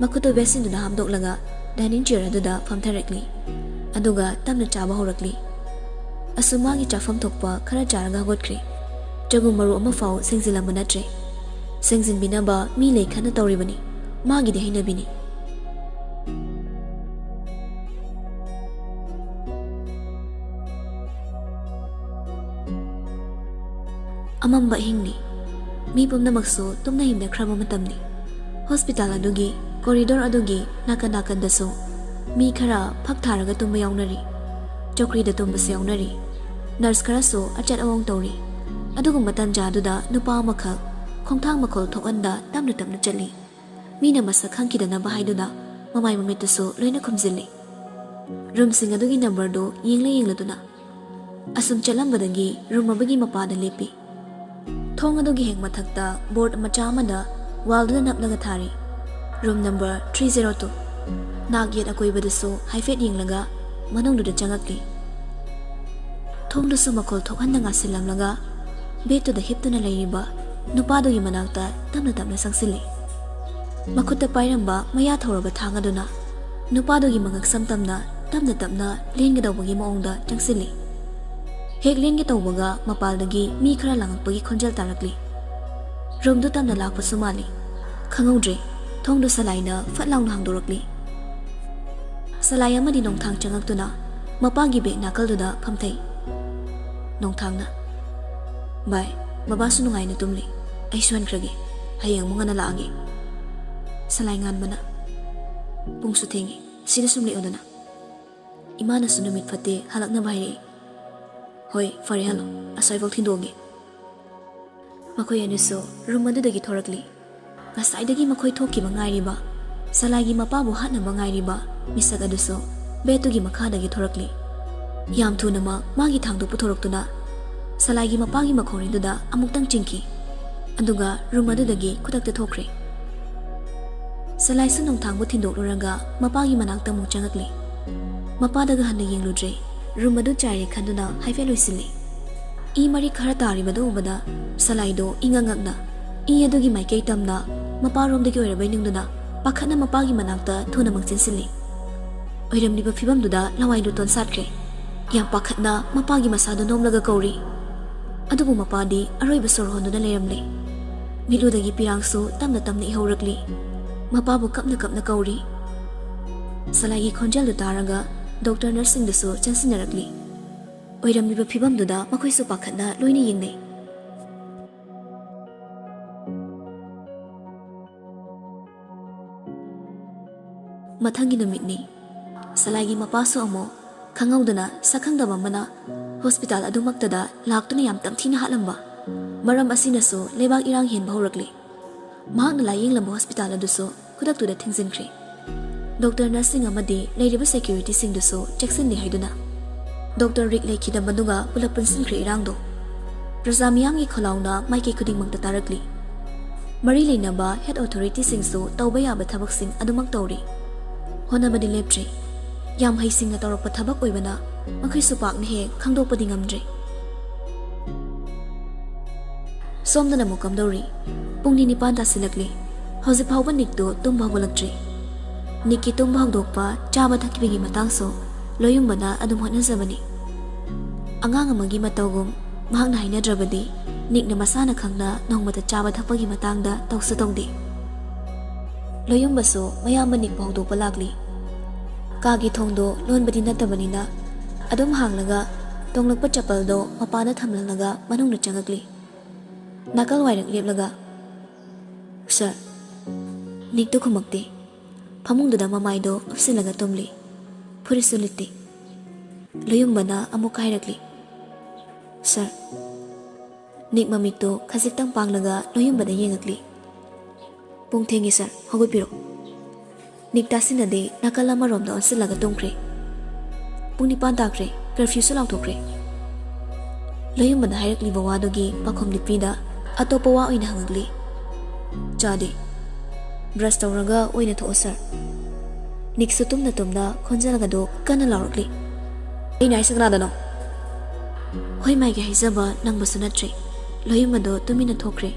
ꯃꯈꯨꯠꯇꯨ ꯕꯦꯁꯤꯟꯗꯨꯅ ꯍꯥꯝꯗꯣꯛꯂꯒ ꯗꯥꯏꯅꯤꯡ ꯆꯤꯌꯔ ꯑꯗꯨꯗ ꯐꯝꯊꯔꯛꯂꯤ꯫ ꯑꯗꯨꯒ ꯇꯞꯅ ꯆꯥꯕ ꯍꯧꯔꯛꯂꯤ꯫ ꯑꯁꯨꯝ ꯃꯥꯒꯤ ꯆꯥꯐꯝ ꯊꯣꯛꯄ ꯈꯔ ꯆꯥꯔꯒ ꯍꯧꯒꯠꯈ꯭ꯔꯦ꯫ ꯆꯒꯨꯝ ꯃꯔꯨ ꯑꯃꯐꯥꯎ ꯁꯦꯡꯖꯤꯜꯂꯝꯕ ꯅꯠꯇ꯭ꯔꯦ꯫ ꯁꯦꯡꯖꯤꯟꯕꯤꯅꯕ ꯃꯤ ꯂꯩ ꯈꯟꯅ ꯇꯧꯔꯤꯕꯅꯤ꯫ ꯃꯥꯒꯤꯗꯤ ꯍꯩꯅꯕꯤꯅꯤ꯫ ꯑꯃꯝꯕ ꯑꯍꯤꯡꯅꯤ꯫ ꯃꯤ ꯄꯨꯝꯅꯃꯛꯁꯨ ꯇꯨꯝꯅ ꯍꯤꯞꯅꯈ꯭ꯔꯕ ꯃꯇꯝꯅꯤ꯫ ꯍꯣꯁꯄꯤꯇꯥꯜ ꯑꯗꯨꯒꯤ ꯀꯣꯔꯤꯗꯣꯔ ꯑꯗꯨꯒꯤ ꯅꯥꯀꯟ ꯅꯥꯀꯟꯗꯁꯨ ꯃꯤ ꯈꯔ ꯐꯛ ꯊꯥꯔꯒ ꯇꯨꯝꯕ ꯌꯥꯎꯅꯔꯤ꯫ ꯆꯧꯀ꯭ꯔꯤꯗ ꯇꯨꯝꯕꯁꯨ ꯌꯥꯎꯅꯔꯤ꯫ ꯅꯔꯁ ꯈꯔꯁꯨ ꯑꯆꯠ ꯑꯋꯣꯡ ꯇꯧꯔꯤ꯫ ꯑꯗꯨꯒꯨꯝꯕ ꯇꯟꯖꯥꯗꯨꯗ ꯅꯨꯄꯥ ꯑꯃꯈꯛ ꯈꯣꯡꯊꯥꯡ ꯃꯈꯣꯜ ꯊꯣꯛꯍꯟꯗ ꯇꯞꯅ ꯇꯞꯅ ꯆꯠꯂꯤ꯫ ꯃꯤꯅ ꯃꯁꯛ ꯈꯪꯈꯤꯗꯅꯕ ꯍꯥꯏꯗꯨꯅ ꯃꯃꯥꯏ ꯃꯃꯤꯠꯇꯁꯨ ꯂꯣꯏꯅ ꯈꯨꯝꯖꯤꯜꯂꯤ꯫ ꯔꯨꯝꯁꯤꯡ ꯑꯗꯨꯒꯤ ꯅꯝꯕꯔꯗꯨ ꯌꯦꯡꯂ ꯌꯦꯡꯂꯗꯨꯅ ꯑꯁꯨꯝ ꯆꯠꯂꯝꯕꯗꯒꯤ ꯔꯨꯝ ꯑꯃꯒꯤ ꯃꯄꯥꯗ ꯂꯦꯞꯄꯤ꯫ ꯊꯣꯡ ꯑꯗꯨꯒꯤ ꯍꯦꯛ ꯃꯊꯛꯇ ꯕꯣꯔꯗ ꯃꯆꯥ ꯑꯃꯗ ꯋꯥꯜꯗꯨꯗ ꯅꯞꯂꯒ ꯊꯥꯔꯤ, "room number three zero two". ꯅꯥꯛ ꯌꯦꯠ ꯑꯀꯣꯏꯕꯗꯁꯨ ꯍꯥꯏꯐꯦꯠ ꯌꯦꯡꯂꯒ ꯃꯅꯨꯡꯗꯨꯗ ꯆꯪꯉꯛꯂꯤ꯫ ꯊꯣꯡꯗꯨꯁꯨ ꯃꯈꯣꯜ ꯊꯣꯛꯍꯟꯗ ꯉꯥꯁꯤꯜꯂꯝꯂꯒ ꯕꯦꯗꯇꯨꯗ ꯍꯤꯞꯇꯨꯅ ꯂꯩꯔꯤꯕ ꯅꯨꯄꯥꯗꯨꯒꯤ ꯃꯅꯥꯛꯇ ꯇꯞꯅ ꯇꯞꯅ ꯆꯪꯁꯤꯜꯂꯤ꯫ ꯃꯈꯨꯠꯇ ꯄꯥꯏꯔꯝꯕ ꯃꯌꯥ ꯊꯧꯔꯕ ꯊꯥꯡ ꯑꯗꯨꯅ ꯅꯨꯄꯥꯗꯨꯒꯤ ꯃꯉꯛ ꯁꯝ ꯇꯝꯅ ꯇꯞꯅ ꯇꯞꯅ ꯂꯦꯟꯒꯗꯧꯕꯒꯤ ꯃꯑꯣꯡꯗ ꯆꯪꯁꯤꯜꯂꯤ꯫ ꯍꯦꯛ ꯂꯦꯟꯒꯦ ꯇꯧꯕꯒ ꯃꯄꯥꯜꯗꯒꯤ ꯃꯤ ꯈꯔ ꯂꯥꯡꯉꯛꯄꯒꯤ ꯈꯣꯟꯖꯦꯜ ꯇꯥꯔꯛꯂꯤ꯫ ꯔꯨꯝꯗꯨ ꯇꯞꯅ ꯂꯥꯛꯄꯁꯨ ꯃꯥꯜꯂꯤ꯫ ꯈꯪꯍꯧꯗ꯭ꯔꯦ, ꯊꯣꯡꯗꯨ ꯁꯂꯥꯏꯅ ꯐꯠ ꯂꯥꯎꯅ ꯍꯥꯡꯗꯣꯔꯛꯂꯤ꯫ ꯁꯂꯥꯏ ꯑꯃꯗꯤ ꯅꯣꯡꯊꯥꯡ ꯆꯪꯉꯛꯇꯨꯅ ꯃꯄꯥꯒꯤ ꯕꯦꯒ ꯅꯥꯀꯜꯗꯨꯗ ꯐꯝꯊꯩ꯫ ꯅꯣꯡꯊꯥꯡꯅ, "ꯚꯥꯏ, ꯕꯕꯥꯁꯨ ꯅꯨꯡꯉꯥꯏꯅ ꯇꯨꯝꯂꯤ꯫ ꯑꯩꯁꯨ ꯍꯟꯈ꯭ꯔꯒꯦ꯫ ꯍꯌꯦꯡ ꯑꯃꯨꯛ ꯉꯟꯅ ꯂꯥꯛꯑꯒꯦ꯫" ꯁꯂꯥꯏ ꯉꯥꯟꯕꯅ, "ꯄꯨꯡꯁꯨ ꯊꯦꯡꯉꯤ, ꯁꯤꯗ ꯁꯨꯝ ꯂꯦꯛꯑꯣꯗꯅ꯫ ꯏꯃꯥꯅꯁꯨ ꯅꯨꯃꯤꯠ ꯐꯠꯇꯦ, ꯍꯜꯂꯛꯅꯕ ꯍꯥꯏꯔꯛꯏ꯫" "ꯍꯣꯏ, ꯐꯔꯦ, ꯍꯜꯂꯣ꯫ ꯑꯁ꯭ꯋꯥꯏꯐꯥꯎ ꯊꯤꯟꯗꯣꯛꯑꯒꯦ꯫" ꯃꯈꯣꯏ ꯑꯅꯤꯁꯨ ꯔꯨꯝ ꯑꯗꯨꯗꯒꯤ ꯊꯣꯔꯛꯂꯤ꯫ ꯉꯁꯥꯏꯗꯒꯤ ꯃꯈꯣꯏ ꯊꯣꯛꯈꯤꯕ ꯉꯥꯏꯔꯤꯕ, ꯁꯂꯥꯏꯒꯤ ꯃꯄꯥꯕꯨ ꯍꯥꯠꯅꯕ ꯉꯥꯏꯔꯤꯕ ꯃꯤꯁꯛ ꯑꯗꯨꯁꯨ ꯕꯦꯗꯇꯨꯒꯤ ꯃꯈꯥꯗꯒꯤ ꯊꯣꯔꯛꯂꯤ꯫ ꯌꯥꯝ ꯊꯨꯅꯃꯛ ꯃꯥꯒꯤ ꯊꯥꯡꯗꯨ ꯄꯨꯊꯣꯔꯛꯇꯨꯅ ꯁꯂꯥꯏꯒꯤ ꯃꯄꯥꯒꯤ ꯃꯈꯣꯡꯔꯤꯗꯨꯗ ꯑꯃꯨꯛꯇꯪ ꯆꯤꯡꯈꯤ꯫ ꯑꯗꯨꯒ ꯔꯨꯝ ꯑꯗꯨꯗꯒꯤ ꯈꯨꯗꯛꯇ ꯊꯣꯛꯈ꯭ꯔꯦ꯫ ꯁꯂꯥꯏꯁꯨ ꯅꯣꯡꯊꯥꯡꯕꯨ ꯊꯤꯟꯗꯣꯛꯂꯨꯔꯒ ꯃꯄꯥꯒꯤ ꯃꯅꯥꯛꯇ ꯑꯃꯨꯛ ꯆꯪꯉꯛꯂꯤ꯫ ꯃꯄꯥꯗꯒ ꯍꯟꯅ ꯌꯦꯡꯂꯨꯗ꯭ꯔꯦ꯫ ꯔꯨꯝ ꯑꯗꯨ ꯆꯥꯏꯔꯦ ꯈꯟꯗꯨꯅ ꯍꯥꯏꯐꯦꯠ ꯂꯣꯏꯁꯤꯜꯂꯤ꯫ ꯏ ꯃꯔꯤꯛ ꯈꯔ ꯇꯥꯔꯤꯕꯗꯨ ꯎꯕꯗ ꯁꯂꯥꯏꯗꯣ ꯏꯉꯛ ꯉꯛꯅ ꯏ ꯑꯗꯨꯒꯤ ꯃꯥꯏꯀꯩ ꯇꯝꯅ ꯃꯄꯥꯔꯣꯝꯗꯒꯤ ꯑꯣꯏꯔꯕꯣꯏ ꯅꯤꯡꯗꯨꯅ ꯄꯥꯈꯠꯅ ꯃꯄꯥꯒꯤ ꯃꯅꯥꯛꯇ ꯊꯨꯅ ꯃꯪꯆꯤꯟꯁꯤꯜꯂꯤ꯫ ꯑꯣꯏꯔꯝꯂꯤꯕ ꯐꯤꯕꯝꯗꯨꯗ ꯂꯋꯥꯏ ꯂꯨꯇꯣꯟ ꯁꯥꯠꯈ꯭ꯔꯦ꯫ ꯌꯥꯝ ꯄꯥꯈꯠꯅ ꯃꯄꯥꯒꯤ ꯃꯁꯥꯗꯨ ꯅꯣꯝꯂꯒ ꯀꯧꯔꯤ꯫ ꯑꯗꯨꯕꯨ ꯃꯄꯥꯗꯤ ꯑꯔꯣꯏꯕ ꯁꯣꯔ ꯍꯣꯟꯗꯨꯅ ꯂꯩꯔꯝꯂꯦ꯫ ꯃꯤꯠꯂꯨꯗꯒꯤ ꯄꯤꯔꯥꯡꯁꯨ ꯇꯞꯅ ꯇꯞꯅ ꯏꯍꯧꯔꯛꯂꯤ꯫ ꯃꯄꯥꯕꯨ ꯀꯞꯅ ꯀꯞꯅ ꯀꯧꯔꯤ꯫ ꯁꯂꯥꯏꯒꯤ ꯈꯣꯟꯖꯦꯜꯗꯨ ꯇꯥꯔꯒ ꯗꯣꯛꯇꯔ ꯅꯔꯁꯁꯤꯡꯗꯨꯁꯨ ꯆꯪꯁꯤꯟꯅꯔꯛꯂꯤ꯫ ꯑꯣꯏꯔꯝꯂꯤꯕ ꯐꯤꯚꯝꯗꯨꯗ ꯃꯈꯣꯏꯁꯨ ꯄꯥꯈꯠꯅ ꯂꯣꯏꯅ ꯌꯦꯡꯅꯩ꯫ ꯃꯊꯪꯒꯤ ꯅꯨꯃꯤꯠꯅꯤ꯫ ꯁꯂꯥꯏꯒꯤ ꯃꯄꯥꯁꯨ ꯑꯃꯨꯛ ꯈꯪꯍꯧꯗꯅ ꯁꯛꯈꯪꯗꯕ ꯑꯃꯅ ꯍꯣꯁꯄꯤꯇꯥꯜ ꯑꯗꯨꯃꯛꯇꯗ ꯂꯥꯛꯇꯨꯅ ꯌꯥꯝ ꯇꯝꯊꯤꯅ ꯍꯥꯠꯂꯝꯕ꯫ ꯃꯔꯝ ꯑꯁꯤꯅꯁꯨ ꯂꯩꯕꯥꯛ ꯏꯔꯥꯡ ꯍꯦꯟꯕ ꯍꯧꯔꯛꯂꯤ꯫ ꯃꯍꯥꯛꯅ ꯂꯥꯌꯦꯡꯂꯝꯕ ꯍꯣꯁꯄꯤꯇꯥꯜ ꯑꯗꯨꯁꯨ ꯈꯨꯗꯛꯇꯨꯗ ꯊꯤꯡꯖꯤꯟꯈ꯭ꯔꯦ꯫ ꯗꯣꯛꯇꯔ ꯅꯔꯁꯁꯤꯡ ꯑꯃꯗꯤ ꯂꯩꯔꯤꯕ ꯁꯦꯀ꯭ꯌꯨꯔꯤꯇꯤꯁꯤꯡꯗꯨꯁꯨ ꯆꯦꯛꯁꯤꯟꯂꯤ ꯍꯥꯏꯗꯨꯅ꯫ ꯗꯣꯛꯇꯔ ꯔꯤꯛ ꯂꯩꯈꯤꯗꯕꯗꯨꯒ ꯄꯨꯂꯞ ꯄꯨꯟꯁꯤꯟꯈ꯭ꯔꯦ ꯏꯔꯥꯡꯗꯣ꯫ ꯄ꯭ꯔꯖꯥ ꯃꯤꯌꯥꯝꯒꯤ ꯈꯣꯜꯂꯥꯎꯅ ꯃꯥꯏꯀꯩ ꯈꯨꯗꯤꯡꯃꯛꯇ ꯇꯥꯔꯛꯂꯤ꯫ ꯃꯔꯤ ꯂꯩꯅꯕ ꯍꯦꯗ ꯑꯣꯊꯣꯔꯤꯇꯤꯁꯤꯡꯁꯨ ꯇꯧꯕ ꯌꯥꯕ ꯊꯕꯛꯁꯤꯡ ꯑꯗꯨꯃꯛ ꯇꯧꯔꯤ꯫ ꯍꯣꯠꯅꯕꯗꯤ ꯂꯦꯞꯇ꯭ꯔꯤ꯫ ꯌꯥꯝ ꯍꯩꯁꯤꯡꯅ ꯇꯧꯔꯛꯄ ꯊꯕꯛ ꯑꯣꯏꯕꯅ ꯃꯈꯣꯏꯁꯨ ꯄꯥꯛꯅ ꯍꯦꯛ ꯈꯪꯗꯣꯛꯄꯗꯤ ꯉꯝꯗ꯭ꯔꯤ꯫ ꯁꯣꯝꯗꯅ ꯑꯃꯨꯛ ꯀꯝꯗꯧꯔꯤ? ꯄꯨꯡ ꯅꯤꯄꯥꯟ ꯇꯥꯁꯤꯜꯂꯛꯂꯤ꯫ ꯍꯧꯖꯤꯛ ꯐꯥꯎꯕ ꯅꯤꯛꯇꯨ ꯇꯨꯝꯕ ꯍꯧꯒꯠꯂꯛꯇ꯭ꯔꯤ꯫ ꯅꯤꯛꯀꯤ ꯇꯨꯝꯕ ꯍꯧꯗꯣꯛꯄ, ꯆꯥꯕ ꯊꯛꯄꯒꯤ ꯃꯇꯥꯡꯁꯨ ꯂꯣꯌꯨꯝꯕꯅ ꯑꯗꯨꯝ ꯍꯣꯠꯅꯖꯕꯅꯤ꯫ ꯑꯉꯥꯡ ꯑꯃꯒꯤ ꯃꯇꯧꯒꯨꯝ ꯃꯍꯥꯛꯅ ꯍꯥꯏꯅꯗ꯭ꯔꯕꯗꯤ ꯅꯤꯛꯅ ꯃꯁꯥꯅ ꯈꯪꯅ ꯅꯣꯡꯃꯇ ꯆꯥꯕ ꯊꯛꯄꯒꯤ ꯃꯇꯥꯡꯗ ꯇꯧꯁꯨ ꯇꯧꯗꯦ꯫ ꯂꯣꯌꯨꯝꯕꯁꯨ ꯃꯌꯥꯝꯕ ꯅꯤꯛꯄ ꯍꯧꯗꯣꯛꯄ ꯂꯥꯛꯂꯤ꯫ ꯀꯥꯒꯤ ꯊꯣꯡꯗꯣ ꯂꯣꯟꯕꯗꯤ ꯅꯠꯇꯕꯅꯤꯅ ꯑꯗꯨꯝ ꯍꯥꯡꯂꯒ ꯇꯣꯡꯂꯛꯄ ꯆꯄꯜꯗꯣ ꯃꯄꯥꯟꯗ ꯊꯝꯂꯝꯂꯒ ꯃꯅꯨꯡꯗ ꯆꯪꯉꯛꯂꯤ꯫ ꯅꯥꯀꯜ ꯋꯥꯏꯔꯛ ꯂꯦꯞꯂꯒ, "ꯁꯥꯔ?" ꯅꯤꯛꯇꯨ ꯈꯨꯝꯃꯛꯇꯦ꯫ ꯐꯃꯨꯡꯗꯨꯗ ꯃꯃꯥꯏꯗꯣ ꯎꯞꯁꯤꯜꯂꯒ ꯇꯨꯝꯂꯤ꯫ ꯐꯨꯔꯤꯠꯁꯨ ꯂꯤꯠꯇꯦ꯫ ꯂꯣꯌꯨꯝꯕꯅ ꯑꯃꯨꯛ ꯍꯥꯏꯔꯛꯂꯤ, "ꯁꯥꯔ?" ꯅꯤꯛ ꯃꯃꯤꯠꯇꯨ ꯈꯖꯤꯛꯇꯪ ꯄꯥꯡꯂꯒ ꯂꯣꯌꯨꯝꯕꯗ ꯌꯦꯡꯉꯛꯂꯤ꯫ "ꯄꯨꯡ ꯊꯦꯡꯉꯦ ꯁꯥꯔ, ꯍꯧꯒꯠꯄꯤꯔꯣ꯫" ꯅꯤꯛ ꯇꯥꯁꯤꯟꯅꯗꯦ, ꯅꯥꯀꯜ ꯑꯃꯔꯣꯝꯗ ꯑꯣꯟꯁꯤꯜꯂꯒ ꯇꯨꯝꯈ꯭ꯔꯦ꯫ ꯄꯨꯡ ꯅꯤꯄꯥꯟ ꯇꯥꯈ꯭ꯔꯦ, ꯀꯔꯐ꯭ꯌꯨꯁꯨ ꯂꯥꯎꯊꯣꯛꯈ꯭ꯔꯦ꯫ ꯂꯣꯌꯨꯝꯕꯅ ꯍꯥꯏꯔꯛꯂꯤꯕ ꯋꯥꯗꯨꯒꯤ ꯄꯥꯈꯨꯝ ꯂꯤꯄꯤꯗ ꯑꯇꯣꯞꯄ ꯋꯥ ꯑꯣꯏꯅ ꯍꯪꯉꯛꯂꯤ꯫ "ꯆꯥꯗꯦ꯫ ꯕ꯭ꯔꯁ ꯇꯧꯔꯒ ꯑꯣꯏꯅ ꯊꯣꯛꯑꯣ ꯁꯥꯔ꯫" ꯅꯤꯛꯁꯨ ꯇꯨꯝꯅ ꯇꯨꯝꯅ ꯈꯣꯟꯖꯦꯜꯒꯗꯨ ꯀꯟꯅ ꯂꯥꯎꯔꯛꯂꯤ꯫ "ꯑꯩꯅ ꯍꯥꯏꯁꯤ ꯀꯅꯥꯗꯅꯣ?" ꯍꯣꯏ ꯃꯥꯏꯒꯤ ꯍꯥꯏꯖꯕ ꯅꯪꯕꯁꯨ ꯅꯠꯇ꯭ꯔꯦ꯫ ꯂꯣꯌꯨꯝꯕꯗꯣ ꯇꯨꯃꯤꯟꯅ ꯊꯣꯛꯈ꯭ꯔꯦ꯫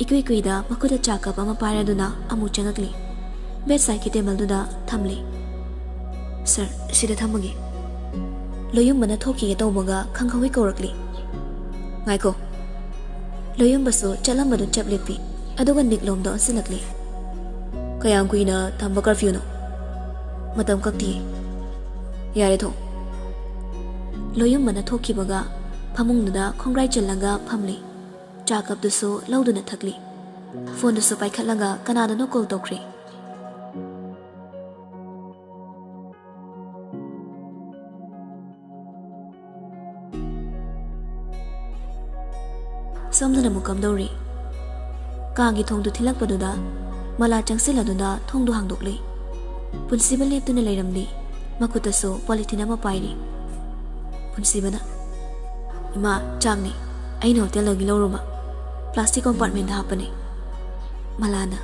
ꯏꯀꯨꯏ ꯀꯨꯏꯗ ꯃꯈꯨꯠꯇ ꯆꯥ ꯀꯞ ꯑꯃ ꯄꯥꯏꯔꯗꯨꯅ ꯑꯃꯨꯛ ꯆꯪꯉꯛꯂꯤ꯫ ꯕꯦꯗ ꯁꯥꯏꯠꯀꯤ ꯇꯦꯕꯜꯗꯨꯗ ꯊꯝꯂꯤ꯫ "ꯁꯥꯔ, ꯁꯤꯗ ꯊꯝꯃꯒꯦ꯫" ꯂꯣꯌꯨꯝꯕꯅ ꯊꯣꯛꯈꯤꯒꯦ ꯇꯧꯕꯒ ꯈꯪꯍꯧꯏ ꯀꯧꯔꯛꯂꯤ꯫ "ꯉꯥꯏꯈꯣ꯫" ꯂꯣꯌꯨꯝꯕꯁꯨ ꯆꯠꯂꯝꯕꯗꯨ ꯆꯞ ꯂꯦꯞꯄꯤ꯫ ꯑꯗꯨꯒ ꯅꯤꯛꯂꯣꯝꯗ ꯑꯣꯟꯁꯤꯜꯂꯛꯂꯤ꯫ "ꯀꯌꯥꯝ ꯀꯨꯏꯅ ꯊꯝꯕ ꯀꯔꯐ꯭ꯌꯨꯅꯣ?" "ꯃꯇꯝ ꯀꯛꯇꯤꯌꯦ꯫ ꯌꯥꯔꯦ, ꯊꯣꯡ꯫" ꯂꯣꯌꯨꯝꯕꯅ ꯊꯣꯛꯈꯤꯕꯒ ꯐꯃꯨꯡꯗꯨꯗ ꯈꯣꯡꯒ꯭ꯔꯥꯏ ꯆꯜꯂꯒ ꯐꯝꯂꯤ꯫ ꯆꯥ ꯀꯞꯇꯨꯁꯨ ꯂꯧꯗꯨꯅ ꯊꯛꯂꯤ꯫ ꯐꯣꯟꯗꯨꯁꯨ ꯄꯥꯏꯈꯠꯂꯒ ꯀꯅꯥꯗꯅꯣ ꯀꯣꯜ ꯇꯧꯈ꯭ꯔꯦ꯫ ꯁꯣꯝꯗꯅ ꯑꯃꯨꯛ ꯀꯝꯗꯧꯔꯤ? ꯀꯥꯒꯤ ꯊꯣꯡꯗꯨ ꯊꯤꯜꯂꯛꯄꯗꯨꯗ ꯃꯂꯥ ꯆꯪꯁꯤꯜꯂꯗꯨꯅ ꯊꯣꯡꯗꯨ ꯍꯥꯡꯗꯣꯛꯂꯤ꯫ ꯄꯨꯟꯁꯤꯕ ꯂꯦꯞꯇꯨꯅ ꯂꯩꯔꯝꯂꯤ꯫ ꯃꯈꯨꯠꯇꯁꯨ ꯄꯣꯂꯤꯊꯤꯟ ꯑꯃ ꯄꯥꯏꯔꯤ꯫ ꯄꯨꯟꯁꯤꯕꯅ, "ꯏꯃꯥ, ꯆꯥꯛꯅꯤ꯫ ꯑꯩꯅ ꯍꯣꯇꯦꯜꯗꯒꯤ ꯂꯧꯔꯨꯕ꯫ ꯄ꯭ꯂꯥꯁꯇꯤꯛ ꯀꯣꯝꯄꯥꯔꯠꯃꯦꯟꯗ ꯍꯥꯞꯄꯅꯤ꯫" ꯃꯂꯥꯅ,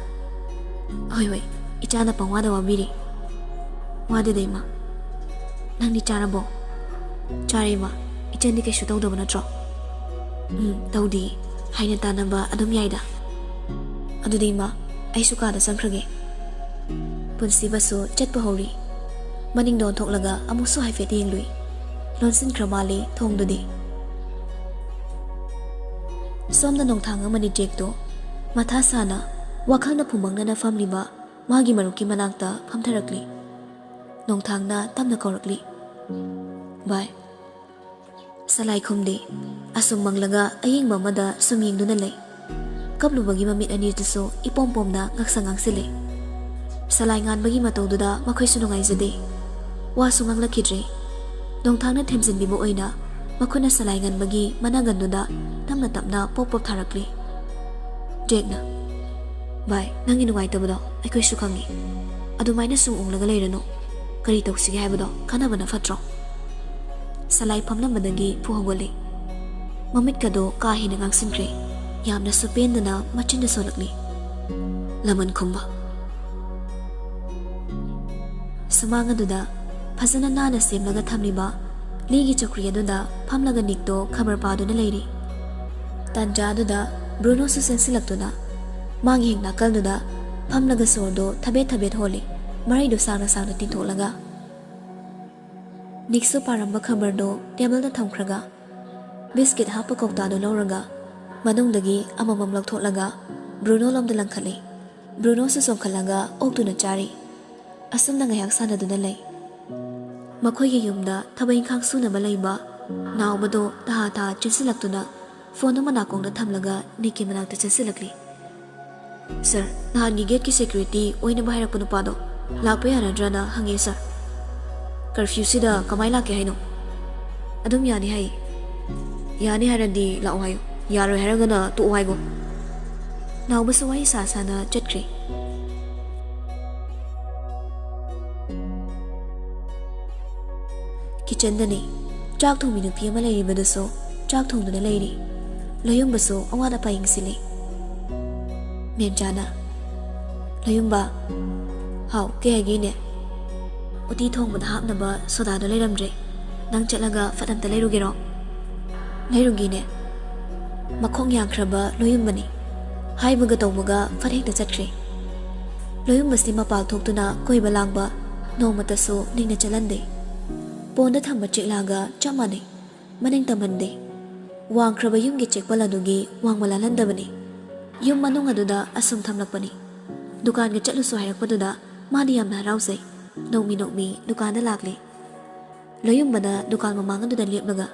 "ꯍꯣꯏ, ꯍꯣꯏ, ꯏꯆꯥꯅ ꯄꯪꯋꯥꯗ ꯋꯥꯕꯤꯔꯤ꯫" "ꯋꯥꯗꯦꯗ, ꯏꯃꯥ꯫ ꯅꯪꯗꯤ ꯆꯥꯔꯕꯣ?" "ꯆꯥꯔꯦ, ꯏꯃꯥ꯫ ꯏꯆꯟꯗꯤ ꯀꯩꯁꯨ ꯇꯧꯗꯕ ꯅꯠꯇ꯭ꯔꯣ?" "ꯎꯝ, ꯇꯧꯗꯦ꯫ ꯍꯥꯏꯅ ꯇꯥꯟꯅꯕ ꯑꯗꯨꯝ ꯌꯥꯏꯗ꯫ ꯑꯗꯨꯗꯤ, ꯏꯃꯥ, ꯑꯩꯁꯨ ꯀꯥꯗ ꯆꯪꯈ꯭ꯔꯒꯦ꯫" ꯄꯨꯟꯁꯤꯕꯁꯨ ꯆꯠꯄ ꯍꯧꯔꯤ꯫ ꯃꯅꯤꯡꯗ ꯑꯣꯟꯊꯣꯛꯂꯒ ꯑꯃꯨꯛꯁꯨ ꯍꯥꯏꯐꯦꯠ ꯌꯦꯡꯂꯨꯏ꯫ ꯂꯣꯟꯁꯤꯟꯈ꯭ꯔ ꯃꯥꯜꯂꯤ ꯊꯣꯡꯗꯨꯗꯤ꯫ ꯁꯣꯝꯗ ꯅꯣꯡꯊꯥꯡ ꯑꯃꯗꯤ ꯖꯦꯛꯇꯣ ꯃꯊꯥ ꯁꯥꯅ, ꯋꯥꯈꯜꯅ ꯐꯨꯃꯪꯅꯅ ꯐꯝꯂꯤꯕ ꯃꯥꯒꯤ ꯃꯔꯨꯞꯀꯤ ꯃꯅꯥꯛꯇ ꯐꯝꯊꯔꯛꯂꯤ꯫ ꯅꯣꯡꯊꯥꯡꯅ ꯇꯞꯅ ꯀꯧꯔꯛꯂꯤ, "ꯚꯥꯏ꯫" ꯁꯂꯥꯏ ꯈꯨꯝꯗꯦ꯫ ꯑꯁꯨꯝ ꯃꯪꯂꯒ ꯑꯌꯦꯡꯕ ꯑꯃꯗ ꯁꯨꯝ ꯌꯦꯡꯗꯨꯅ ꯂꯩ꯫ ꯀꯞꯂꯨꯕꯒꯤ ꯃꯃꯤꯠ ꯑꯅꯤꯗꯨꯁꯨ ꯏꯄꯣꯝ ꯄꯣꯝꯅ ꯉꯛꯁꯪ ꯉꯥꯡꯁꯤꯜꯂꯤ꯫ ꯁꯂꯥꯏ ꯉꯥꯟꯕꯒꯤ ꯃꯇꯧꯗꯨꯗ ꯃꯈꯣꯏꯁꯨ ꯅꯨꯡꯉꯥꯏꯖꯗꯦ꯫ ꯋꯥꯁꯨ ꯉꯥꯡꯂꯛꯈꯤꯗ꯭ꯔꯦ꯫ ꯅꯣꯡꯊꯥꯡꯅ ꯊꯦꯝꯖꯤꯟꯕꯤꯕ ꯑꯣꯏꯅ ꯃꯈꯨꯠꯅ ꯁꯂꯥꯏ ꯉꯥꯟꯕꯒꯤ ꯃꯅꯥꯒꯟꯗꯨꯗ ꯇꯞꯅ ꯇꯞꯅ ꯄꯣꯞ ꯄꯣꯞ ꯊꯥꯔꯛꯂꯤ꯫ ꯖꯦꯛꯅ, "ꯚꯥꯏ, ꯅꯪꯒꯤ ꯅꯨꯡꯉꯥꯏꯇꯕꯗꯣ ꯑꯩꯈꯣꯏꯁꯨ ꯈꯪꯉꯤ꯫ ꯑꯗꯨꯃꯥꯏꯅ ꯁꯨꯝ ꯎꯪꯂꯒ ꯂꯩꯔꯅꯨ꯫ ꯀꯔꯤ ꯇꯧꯁꯤꯒꯦ ꯍꯥꯏꯕꯗꯣ ꯈꯟꯅꯕꯅ ꯐꯠꯇ꯭ꯔꯣ?" ꯁꯂꯥꯏ ꯐꯝꯂꯝꯕꯗꯒꯤ ꯐꯨ ꯍꯧꯒꯠꯂꯤ꯫ ꯃꯃꯤꯠꯀꯗꯣ ꯀꯥ ꯍꯦꯟꯅ ꯉꯥꯡꯁꯤꯟꯈ꯭ꯔꯦ꯫ ꯌꯥꯝꯅꯁꯨ ꯄꯦꯟꯗꯅ ꯃꯆꯤꯟꯗ ꯁꯣꯜꯂꯛꯂꯤ꯫ ꯂꯃꯟ ꯈꯨꯝꯕ꯫ ꯁꯨꯃꯥꯡ ꯑꯗꯨꯗ ꯐꯖꯅ ꯅꯥꯟꯅ ꯁꯦꯝꯂꯒ ꯊꯝꯂꯤꯕ ꯂꯤꯒꯤ ꯆꯧꯀ꯭ꯔꯤ ꯑꯗꯨꯗ ꯐꯝꯂꯒ ꯅꯤꯛꯇꯣ ꯈꯕꯔ ꯄꯥꯗꯨꯅ ꯂꯩꯔꯤ꯫ ꯇꯥꯟꯖꯥ ꯑꯗꯨꯗ ꯕ꯭ꯔꯨꯅꯣꯁꯨ ꯆꯦꯟꯁꯤꯜꯂꯛꯇꯨꯅ ꯃꯥꯒꯤ ꯍꯦꯛ ꯅꯥꯀꯜꯗꯨꯗ ꯐꯝꯂꯒ ꯁꯣꯔꯗꯣ ꯊꯕꯦꯠ ꯊꯕꯦꯠ ꯍꯣꯜꯂꯤ, ꯃꯔꯩꯗꯣ ꯁꯥꯡꯅ ꯁꯥꯡꯅ ꯇꯤꯡꯊꯣꯛꯂꯒ꯫ ꯅꯤꯛꯁꯨ ꯄꯥꯔꯝꯕ ꯈꯕꯔꯗꯣ ꯇꯦꯕꯜꯗ ꯊꯝꯈ꯭ꯔꯒ, ꯕꯤꯁꯀꯤꯠ ꯍꯥꯞꯄ ꯀꯧꯇꯥꯗꯨ ꯂꯧꯔꯒ ꯃꯅꯨꯡꯗꯒꯤ ꯑꯃꯃꯝ ꯂꯧꯊꯣꯛꯂꯒ ꯕ꯭ꯔꯨꯅꯣ ꯂꯣꯝꯗ ꯂꯪꯈꯠꯂꯤ꯫ ꯕ꯭ꯔꯨꯅꯣꯁꯨ ꯆꯣꯡꯈꯠꯂꯒ ꯑꯣꯛꯇꯨꯅ ꯆꯥꯔꯤ꯫ ꯑꯁꯨꯝꯅ ꯉꯥꯏꯍꯥꯛ ꯁꯥꯟꯅꯗꯨꯅ ꯂꯩ꯫ ꯃꯈꯣꯏꯒꯤ ꯌꯨꯝꯗ ꯊꯕꯛ ꯏꯪꯈꯥꯡ ꯁꯨꯅꯕ ꯂꯩꯕ ꯅꯥꯎꯕꯗꯣ ꯊꯥ ꯊꯥ ꯆꯦꯟꯁꯤꯜꯂꯛꯇꯨꯅ ꯐꯣꯟ ꯑꯃ ꯅꯥꯀꯣꯡꯗ ꯊꯝꯂꯒ ꯅꯤꯛꯀꯤ ꯃꯅꯥꯛꯇ ꯆꯦꯟꯁꯤꯜꯂꯛꯂꯤ꯫ "ꯁꯔ, ꯅꯍꯥꯟꯒꯤ ꯒꯦꯠꯀꯤ ꯁꯦꯀ꯭ꯌꯨꯔꯤꯇꯤ ꯑꯣꯏꯅꯕ ꯍꯥꯏꯔꯛꯄ ꯅꯨꯄꯥꯗꯣ ꯂꯥꯛꯄ ꯌꯥꯔꯗ꯭ꯔꯅ ꯍꯪꯉꯦ, ꯁꯔ꯫ ꯀꯔꯐ꯭ꯌꯨꯁꯤꯗ ꯀꯃꯥꯏ ꯂꯥꯛꯀꯦ ꯍꯥꯏꯅꯣ?" "ꯑꯗꯨꯝ ꯌꯥꯅꯤ ꯍꯥꯏ꯫ ꯌꯥꯅꯤ ꯍꯥꯏꯔꯗꯤ ꯂꯥꯛꯑꯣ ꯍꯥꯏꯌꯨ꯫ ꯌꯥꯔꯣꯏ ꯍꯥꯏꯔꯒꯅ ꯇꯣꯛꯑꯣ ꯍꯥꯏꯒꯣ꯫" ꯅꯥꯎꯕꯁꯨ ꯋꯥꯔꯤ ꯁꯥ ꯁꯥꯅ ꯆꯠꯈ꯭ꯔꯦ꯫ ꯀꯤꯆꯟꯗꯅꯤ꯫ ꯆꯥꯛ ꯊꯣꯡꯕꯤ ꯅꯨꯄꯤ ꯑꯃ ꯂꯩꯔꯤꯕꯗꯨꯁꯨ ꯆꯥꯛ ꯊꯣꯡꯗꯨꯅ ꯂꯩꯔꯤ꯫ ꯂꯣꯌꯨꯝꯕꯁꯨ ꯑꯋꯥꯠ ꯑꯄꯥ ꯌꯦꯡꯁꯤꯜꯂꯤ꯫ ꯃꯦꯝꯆꯥꯅ, "ꯂꯣꯌꯨꯝꯕ꯫" "ꯍꯥꯎ, ꯀꯩ ꯍꯥꯏꯒꯦ, ꯏꯅꯦ?" "ꯎꯇꯤ ꯊꯣꯡꯕꯗ ꯍꯥꯞꯅꯕ ꯁꯣꯗꯥꯗꯣ ꯂꯩꯔꯝꯗ꯭ꯔꯦ꯫ ꯅꯪ ꯆꯠꯂꯒ ꯐꯠ ꯑꯝꯇ ꯂꯩꯔꯨꯒꯦꯔꯣ?" "ꯂꯩꯔꯨꯒꯦꯅꯦ꯫" ꯃꯈꯣꯡ ꯌꯥꯡꯈ꯭ꯔꯕ ꯂꯣꯌꯨꯝꯕꯅꯤ꯫ ꯍꯥꯏꯕꯒ ꯇꯧꯕꯒ ꯐꯠ ꯍꯦꯛꯇ ꯆꯠꯈ꯭ꯔꯦ꯫ ꯂꯣꯌꯨꯝꯕꯁꯤ ꯃꯄꯥꯜ ꯊꯣꯛꯇꯨꯅ ꯀꯣꯏꯕ ꯂꯥꯡꯕ ꯅꯣꯡꯃꯇꯁꯨ ꯅꯤꯡꯅ ꯆꯠꯍꯟꯗꯦ꯫ ꯄꯣꯟꯗ ꯊꯝꯕ ꯆꯦꯛꯂꯥꯒ ꯆꯞ ꯃꯥꯟꯅꯩ꯫ ꯃꯅꯤꯡ ꯇꯝꯍꯟꯗꯦ꯫ ꯋꯥꯡꯈ꯭ꯔꯕ ꯌꯨꯝꯒꯤ ꯆꯦꯛꯄꯜ ꯑꯗꯨꯒꯤ ꯋꯥꯡꯃ ꯂꯥꯜꯍꯟꯗꯕꯅꯤ꯫ ꯌꯨꯝ ꯃꯅꯨꯡ ꯑꯗꯨꯗ ꯑꯁꯨꯝ ꯊꯝꯂꯛꯄꯅꯤ꯫ ꯗꯨꯀꯥꯟꯒ ꯆꯠꯂꯨꯁꯨ ꯍꯥꯏꯔꯛꯄꯗꯨꯗ ꯃꯥꯗꯤ ꯌꯥꯝꯅ ꯍꯔꯥꯎꯖꯩ꯫ ꯅꯣꯛꯃꯤ ꯅꯣꯛꯃꯤ ꯗꯨꯀꯥꯟꯗ ꯂꯥꯛꯂꯦ꯫ ꯂꯣꯌꯨꯝꯕꯅ ꯗꯨꯀꯥꯟ ꯃꯃꯥꯡ ꯑꯗꯨꯗ ꯂꯦꯞꯂꯒ,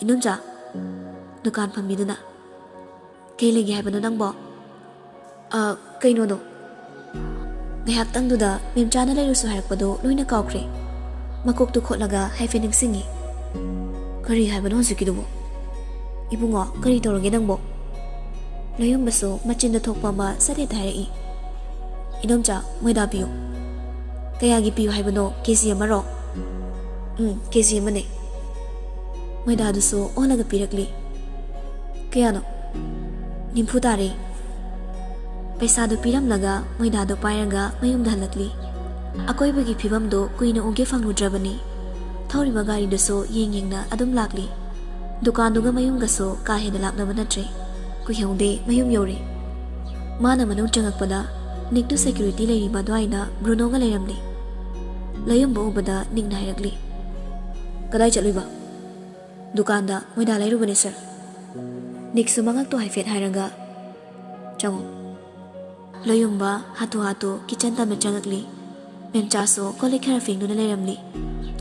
"ꯏꯅꯣꯝꯆꯥ꯫" ꯗꯨꯀꯥꯟ ꯐꯝꯕꯤꯗꯨꯅ, "ꯀꯩ ꯂꯩꯒꯦ ꯍꯥꯏꯕꯅꯣ ꯅꯪꯕꯣ?" "ꯑ, ꯀꯩꯅꯣꯗꯣ꯫" ꯉꯥꯏꯍꯥꯛꯇꯪꯗꯨꯗ ꯃꯦꯝꯆꯥꯅ ꯂꯩꯔꯨꯁꯨ ꯍꯥꯏꯔꯛꯄꯗꯣ ꯂꯣꯏꯅ ꯀꯥꯎꯈ꯭ꯔꯦ꯫ ꯃꯀꯣꯛꯇꯨ ꯈꯣꯠꯂꯒ ꯍꯥꯏꯐꯦꯠ ꯅꯤꯡꯁꯤꯡꯉꯤ꯫ "ꯀꯔꯤ ꯍꯥꯏꯕꯅꯣ ꯍꯧꯖꯤꯛꯀꯤꯗꯨꯕꯣ? ꯏꯕꯨꯡꯉꯣ, ꯀꯔꯤ ꯇꯧꯔꯒꯦ ꯅꯪꯕꯣ?" ꯂꯣꯌꯨꯝꯕꯁꯨ ꯃꯆꯤꯟꯗ ꯊꯣꯛꯄ ꯑꯃ ꯁꯠ ꯍꯦꯛꯇ ꯍꯥꯏꯔꯛꯏ꯫ "ꯏꯅꯣꯝꯆꯥ, ꯃꯣꯏꯗꯥ ꯄꯤꯌꯨ꯫" "ꯀꯌꯥꯒꯤ ꯄꯤꯌꯨ ꯍꯥꯏꯕꯅꯣ? ꯀꯦ ꯖꯤ ꯑꯃꯔꯣ?" "ꯎꯝ, ꯀꯦ ꯖꯤ ꯑꯃꯅꯦ꯫" ꯃꯣꯏꯗꯥꯗꯨꯁꯨ ꯑꯣꯜꯂꯒ ꯄꯤꯔꯛꯂꯤ꯫ "ꯀꯌꯥꯅꯣ?" "ꯅꯤꯐꯨ ꯇꯥꯔꯦ꯫" ꯄꯩꯁꯥꯗꯨ ꯄꯤꯔꯝꯂꯒ ꯃꯣꯏꯗꯥꯗꯨ ꯄꯥꯏꯔꯒ ꯃꯌꯨꯝꯗ ꯍꯜꯂꯛꯂꯤ꯫ ꯑꯀꯣꯏꯕꯒꯤ ꯐꯤꯕꯝꯗꯨ ꯀꯨꯏꯅ ꯎꯒꯦ ꯐꯪꯂꯨꯗ꯭ꯔꯕꯅꯤ꯫ ꯊꯧꯔꯤꯕ ꯒꯥꯔꯤꯗꯨꯁꯨ ꯌꯦꯡ ꯌꯦꯡꯅ ꯑꯗꯨꯝ ꯂꯥꯛꯂꯤ꯫ ꯗꯨꯀꯥꯟꯗꯨꯒ ꯃꯌꯨꯝꯒꯁꯨ ꯀꯥ ꯍꯦꯟꯅ ꯂꯥꯞꯅꯕ ꯅꯠꯇ꯭ꯔꯦ꯫ ꯀꯨꯏꯍꯧꯗꯦ, ꯃꯌꯨꯝ ꯌꯧꯔꯦ꯫ ꯃꯥꯅ ꯃꯅꯨꯡ ꯆꯪꯉꯛꯄꯗ ꯅꯤꯛꯇꯨ ꯁꯦꯀ꯭ꯌꯨꯔꯤꯇꯤ ꯂꯩꯔꯤꯕ ꯑꯗꯨꯋꯥꯏꯗ ꯕ꯭ꯔꯨꯅꯣꯒ ꯂꯩꯔꯝꯂꯦ꯫ ꯂꯣꯌꯨꯝꯕ ꯎꯕꯗ ꯅꯤꯛꯅ ꯍꯥꯏꯔꯛꯂꯤ, "ꯀꯗꯥꯏ ꯆꯠꯂꯨꯏꯕ?" "ꯗꯨꯀꯥꯟꯗ ꯃꯣꯏꯗꯥ ꯂꯩꯔꯨꯕꯅꯦ, ꯁꯔ꯫" ꯅꯤꯛꯁꯨ ꯃꯉꯛꯇꯣ ꯍꯥꯏꯐꯦꯠ ꯍꯥꯏꯔꯒ, "ꯆꯪꯉꯣ꯫" ꯂꯣꯌꯨꯝꯕ ꯍꯥꯊꯨ ꯍꯥꯊꯨ ꯀꯤꯆꯟ ꯇꯝꯅ ꯆꯪꯉꯛꯂꯤ꯫ ꯃꯦꯝꯆꯥꯁꯨ ꯀꯣꯜ ꯂꯤꯛ ꯈꯔ ꯐꯦꯡꯗꯨꯅ ꯂꯩꯔꯝꯂꯤ꯫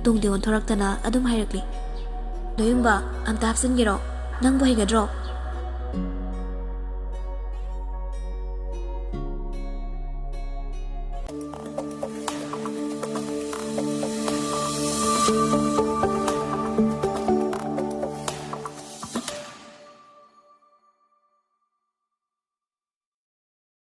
ꯇꯨꯡꯗꯤ ꯑꯣꯟꯊꯣꯔꯛꯇꯅ ꯑꯗꯨꯝ ꯍꯥꯏꯔꯛꯂꯤ, "ꯂꯣꯌꯨꯝꯕ, ꯑꯝꯇ ꯍꯥꯞꯆꯤꯟꯒꯦꯔꯣ? ꯅꯪꯕꯨ ꯍꯩꯒꯗ꯭ꯔꯣ?"